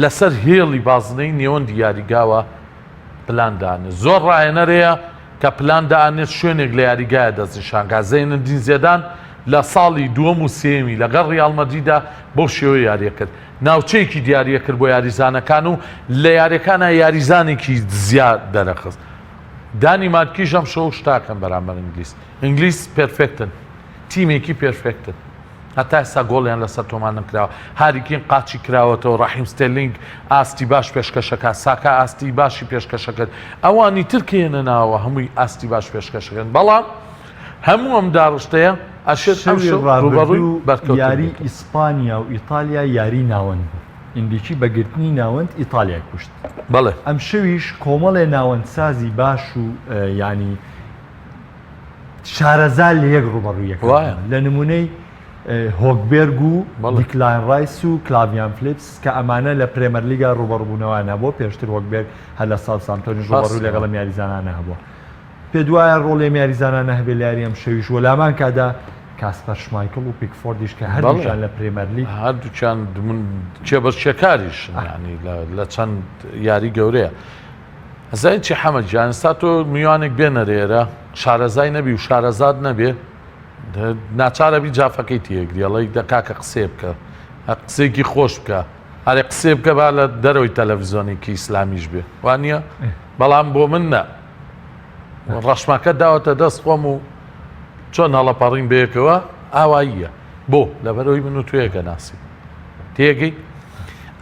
لەسەر هێڵی بازنەی نێوەندی یاریگاوە پلان دانێت زۆر ڕاهێنەرەیە کە پلان دائەنێت شوێنێک لە یاریگایە دەستنیشانکا، زەینەدین زێدان لە ساڵی دووەم و سێیەمی لەگەڵ ریال مەدریدا بەو شێوەیە یارییەکرد، ناوچەیەکی دیاریەکرد بۆ یاریزانەکان و لە یاریەکانا یاریزانێکی زیا دەرەخست. دانیمارکیش ئەمشەو شتاکەن بەرامبەر ئینگلیز، ئینگلیز perfect ن، تیمێکی perfect ن. هەتا ئێستا گۆڵیان لەسەر تۆمار نەکراوە، هاری کین قاچی کراوەتەوە، ڕەحیم ستێرلینگ ئاستی باش پێشکەشەکات، ساکا ئاستی باشی پێشکەشەکرد، ئەوانی تر کە یەنە ناوە هەمووی ئاستی باش پێشکەشەکەن، بەڵام هەموو ئەم داڕشتەیە ئەشێت شەوی ئەمشەو ڕووبەڕووی ڕابردوو بەرکەوتن یاری بێتەوە. ئیسپانیا و ئیتالیا یاری ناوەند بوو، ئینریکی بە گرتنی ناوەند ئیتالیای کوشت، بەڵێ. ئەمشەویش کۆمەڵێ ناوەندسازی باش و یانی شارەزا لە یەک ڕووبەڕووی یەکە وایە. لە نمونەی هۆگبێرگ و بەڵێ. دیکلاین ڕایس و کلاڤیان فلیپس کە ئەمانە لە پرێمەرلیگا ڕووبەڕووبوونەوەیان هەبووە پێشتر هۆگبێرگ هەر لە ساوسامپتۆنیش ڕووبەڕووی ڕاستە. لەگەڵ ئەم یاریزانانە هەبووە پێت وایە ڕۆڵی ئەم یاریزانانە هەبێ لە یاری ئەمشەویش و لامان کادا کاسپەر شمایکڵ و پیکفۆردیش کە بەڵێ. هەردووکیان لە پرێمەرلیگ هەردووکیان من کێبەرکێکاریشن یانی لە لە چەند یاری گەورەیە. ئەزانی چی حەمە گیان ئێستا تۆ میوانێک بێنەرە ئێرە شارەزای نەبی و شارەزات نەبێ ناچارە بی جافەکەی تێگری ئەڵێی دە کاکە قسەیە بکە. قسێکی خۆش بکە ئەرێ قسێ بکە با لە دەرەوەی تەلەڤزیۆنێکی ئیسلامیش بێ وانە بەڵام بۆ من نە ڕەشمەکە داوەتە دەست خۆم و چۆن هەڵەپەڕین بەیەکەوە ئاواییە بۆ لەبەرەوەی من و توێکە ناسی تێگەی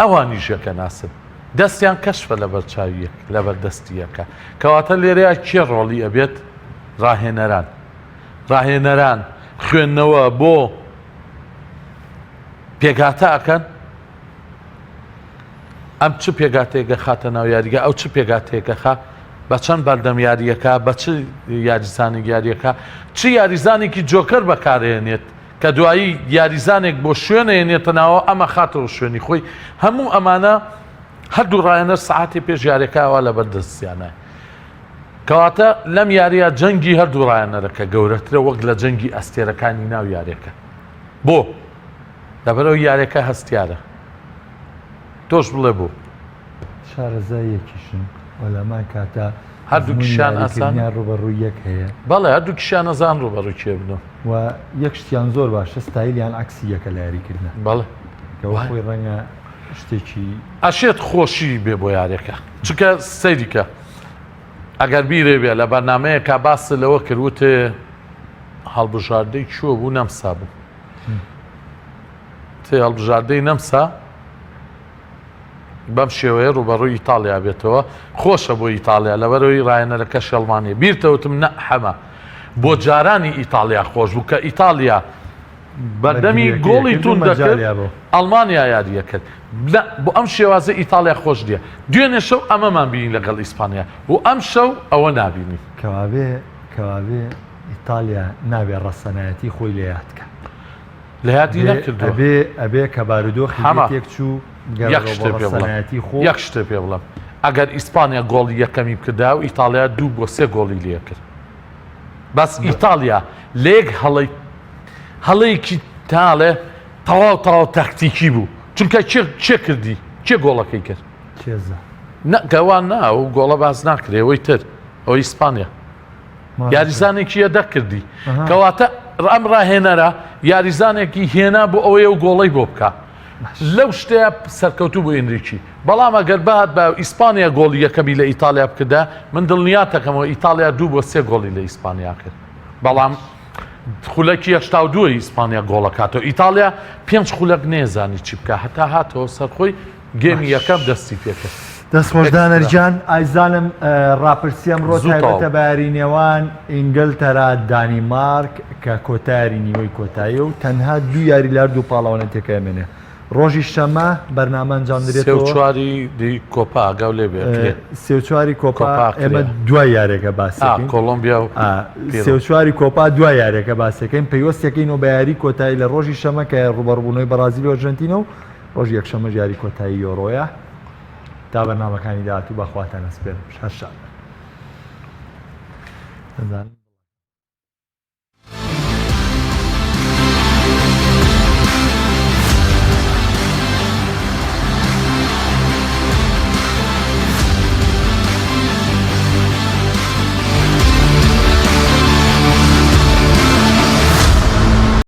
ئەوانیش یەکە ناسن دەستیان کەشفە لەبەر چاوی یەک لەبەر دەستی یەکە کەواتە لێرەیە کێ ڕۆڵی ئەبێت ڕاهێنەران ڕاهێنەران خوێندنەوە بۆ پێکهاتە ئەکەن ئەم چ پێکهاتەیەکە خاتە ناو یاریگا ئەو چ پێکهاتەیەکە خا بە چەند بەردەم یاریەکە بە چ یاریزانێک یاریەکە چ یاریزانێکی جۆکەر بەکارێنێت کە دوایی یاریزانێک بۆ شوێنە ێنێتە ناوە ئەمە خاتەوە شوێنی خۆی هەموو ئەمانە هەردوو ڕایەنەر سعاتی پێش یاریەکەوە لەبەر دەستیانە کەواتە لەم یاریە جەنگی هەردوو ڕایەنەرەکە گەورەترە وەک لە جەنگی ئەستێرەکانی ناو یاریەکە بۆ لەبەرەوە یاریەکە هەستیارە تۆش بڵێ بۆ شارەزاییەکیشن و لەمان کاتە هەردووکیشیان ئاسان ڕوبەڕووی یەک هەیە بەڵێ هەردووکیشیان ئەزان ڕوبەڕووی کێ بنەوە و یەک شتیان زۆر باشە ستایلیان عەکسی یەکە لە یاریکردنە بەڵێ کەەوە خۆی ڕەنگە شتێکی ئەشێت خۆشی بێ بۆ یاریەکە چونکە سەیریکە ئەگەر بیرێ بێ لە بەرنمەیەکە باس لەوە کرد وتێ هەڵبژاردەی کوێ بوو نەمسا بوو تێ هەڵبژاردەی نەمسا بەم شێوەیە ڕووبەڕووی ئیتاڵیا بێتەوە خۆشە بۆ ئیتاڵیا لەبەرەوەی ڕایەنەرەکە شێڵمانیە بیرتەوتم نە حەمە بۆ جارانی ئیتاڵیا خۆش بوو کە ئیتاڵیا بەردەمی گۆڵی تون دەکرد ئەڵمانیا یاریە کرد بۆ ئەم شێوازە ئیتاڵیا خۆش نیە دوێنێ شەو ئەمەمان بینی لەگەڵ ئیسپانیا و ئەم شەو ئەوە نابینی کەوابێ کەوابێ ئیتالیا نابێ ڕەسەنایەتی خۆی لە یاد کە. لە یادی نەکردووە. ئەبێ ئەبێ کە بارودۆخی حەمە تێک چوو یەک بگەڕێەوە بۆ شتێ پێ بڵێم ڕەسەنایەتی خۆ. یەک شتێ پێ بڵێم ئەگەر ئیسپانیا گۆڵی یەکەمی بکردایە و ئیتاڵیا دوو بۆ سێ گۆڵی لێ کرد بەس ئیتاڵیا لە یەک هەڵەی هەڵەیەکی تاڵێ تەواو تەواو تاکتیکی بوو چونکە کێ کێ کردی کێ گۆڵەکەی کرد کێزە نە گەوان نا ئەو گۆڵە باس ناکرێ ئەوەی تر ئەوەی ئیسپانیا یاریزانێکی یەدەک کردی کەواتە ئەم ڕاهێنەرە یاریزانێکی هێنا بۆ ئەوەیە و گۆڵەی بۆ بکە لەو شتەیە سەرکەوتوو بۆ ئینریکی بەڵام ئەگەر بات بە ئیسپانیا گۆڵی یەکەمی لە ئیتالیا بکردا من دڵنیاتەکەمەوە ئیتالیا دوو بۆ سێ گۆڵی لە ئیسپانیا کرد بەڵام خولەکی 82 ئیسپانیا گۆڵەکاتەوە ئیتالیا پێنج خولەک نێزانی چی بکە هەتا هاتەوە سەرخۆی گێمی یەکەم دەستی پێکرد. دەست خۆش دانەر گیان ئایزانم ڕاپرسی ئەمڕۆ تایبەتە بە یاری نێوان ئینگلتەرا دانیمارک کە کۆتایاری نیوەی کۆتاییە و تەنها دوو یاری لە هەردوو پاڵەوانێتیەکە ئەمێنێ ڕۆژی شەمە بەرنامە ئەنجام سێ و درێتەوە چواری دی کۆپا ئاگاو لێ بێ کرێ. سێ و چواری کۆپا کۆپا ئێمە کرێ. دوای یاریەکە ئا باسەکەین کۆڵۆمبیا و ئا سێ پیرۆ. و چواری کۆپا دوای یاریەکە باسەکەین پەیوەستەکەینەوە بە یاری کۆتایی لە ڕۆژی شەمە کە ڕوبەڕبوونەوەی بەڕازیل و ئەرژەنتینە و ڕۆژی یەکشەممەش یاری کۆتایی یۆرۆیە. تا بەرنامەکانی داهاتوو بە خواتان ئەسپێرم. هەر شاد بن. دەزانم.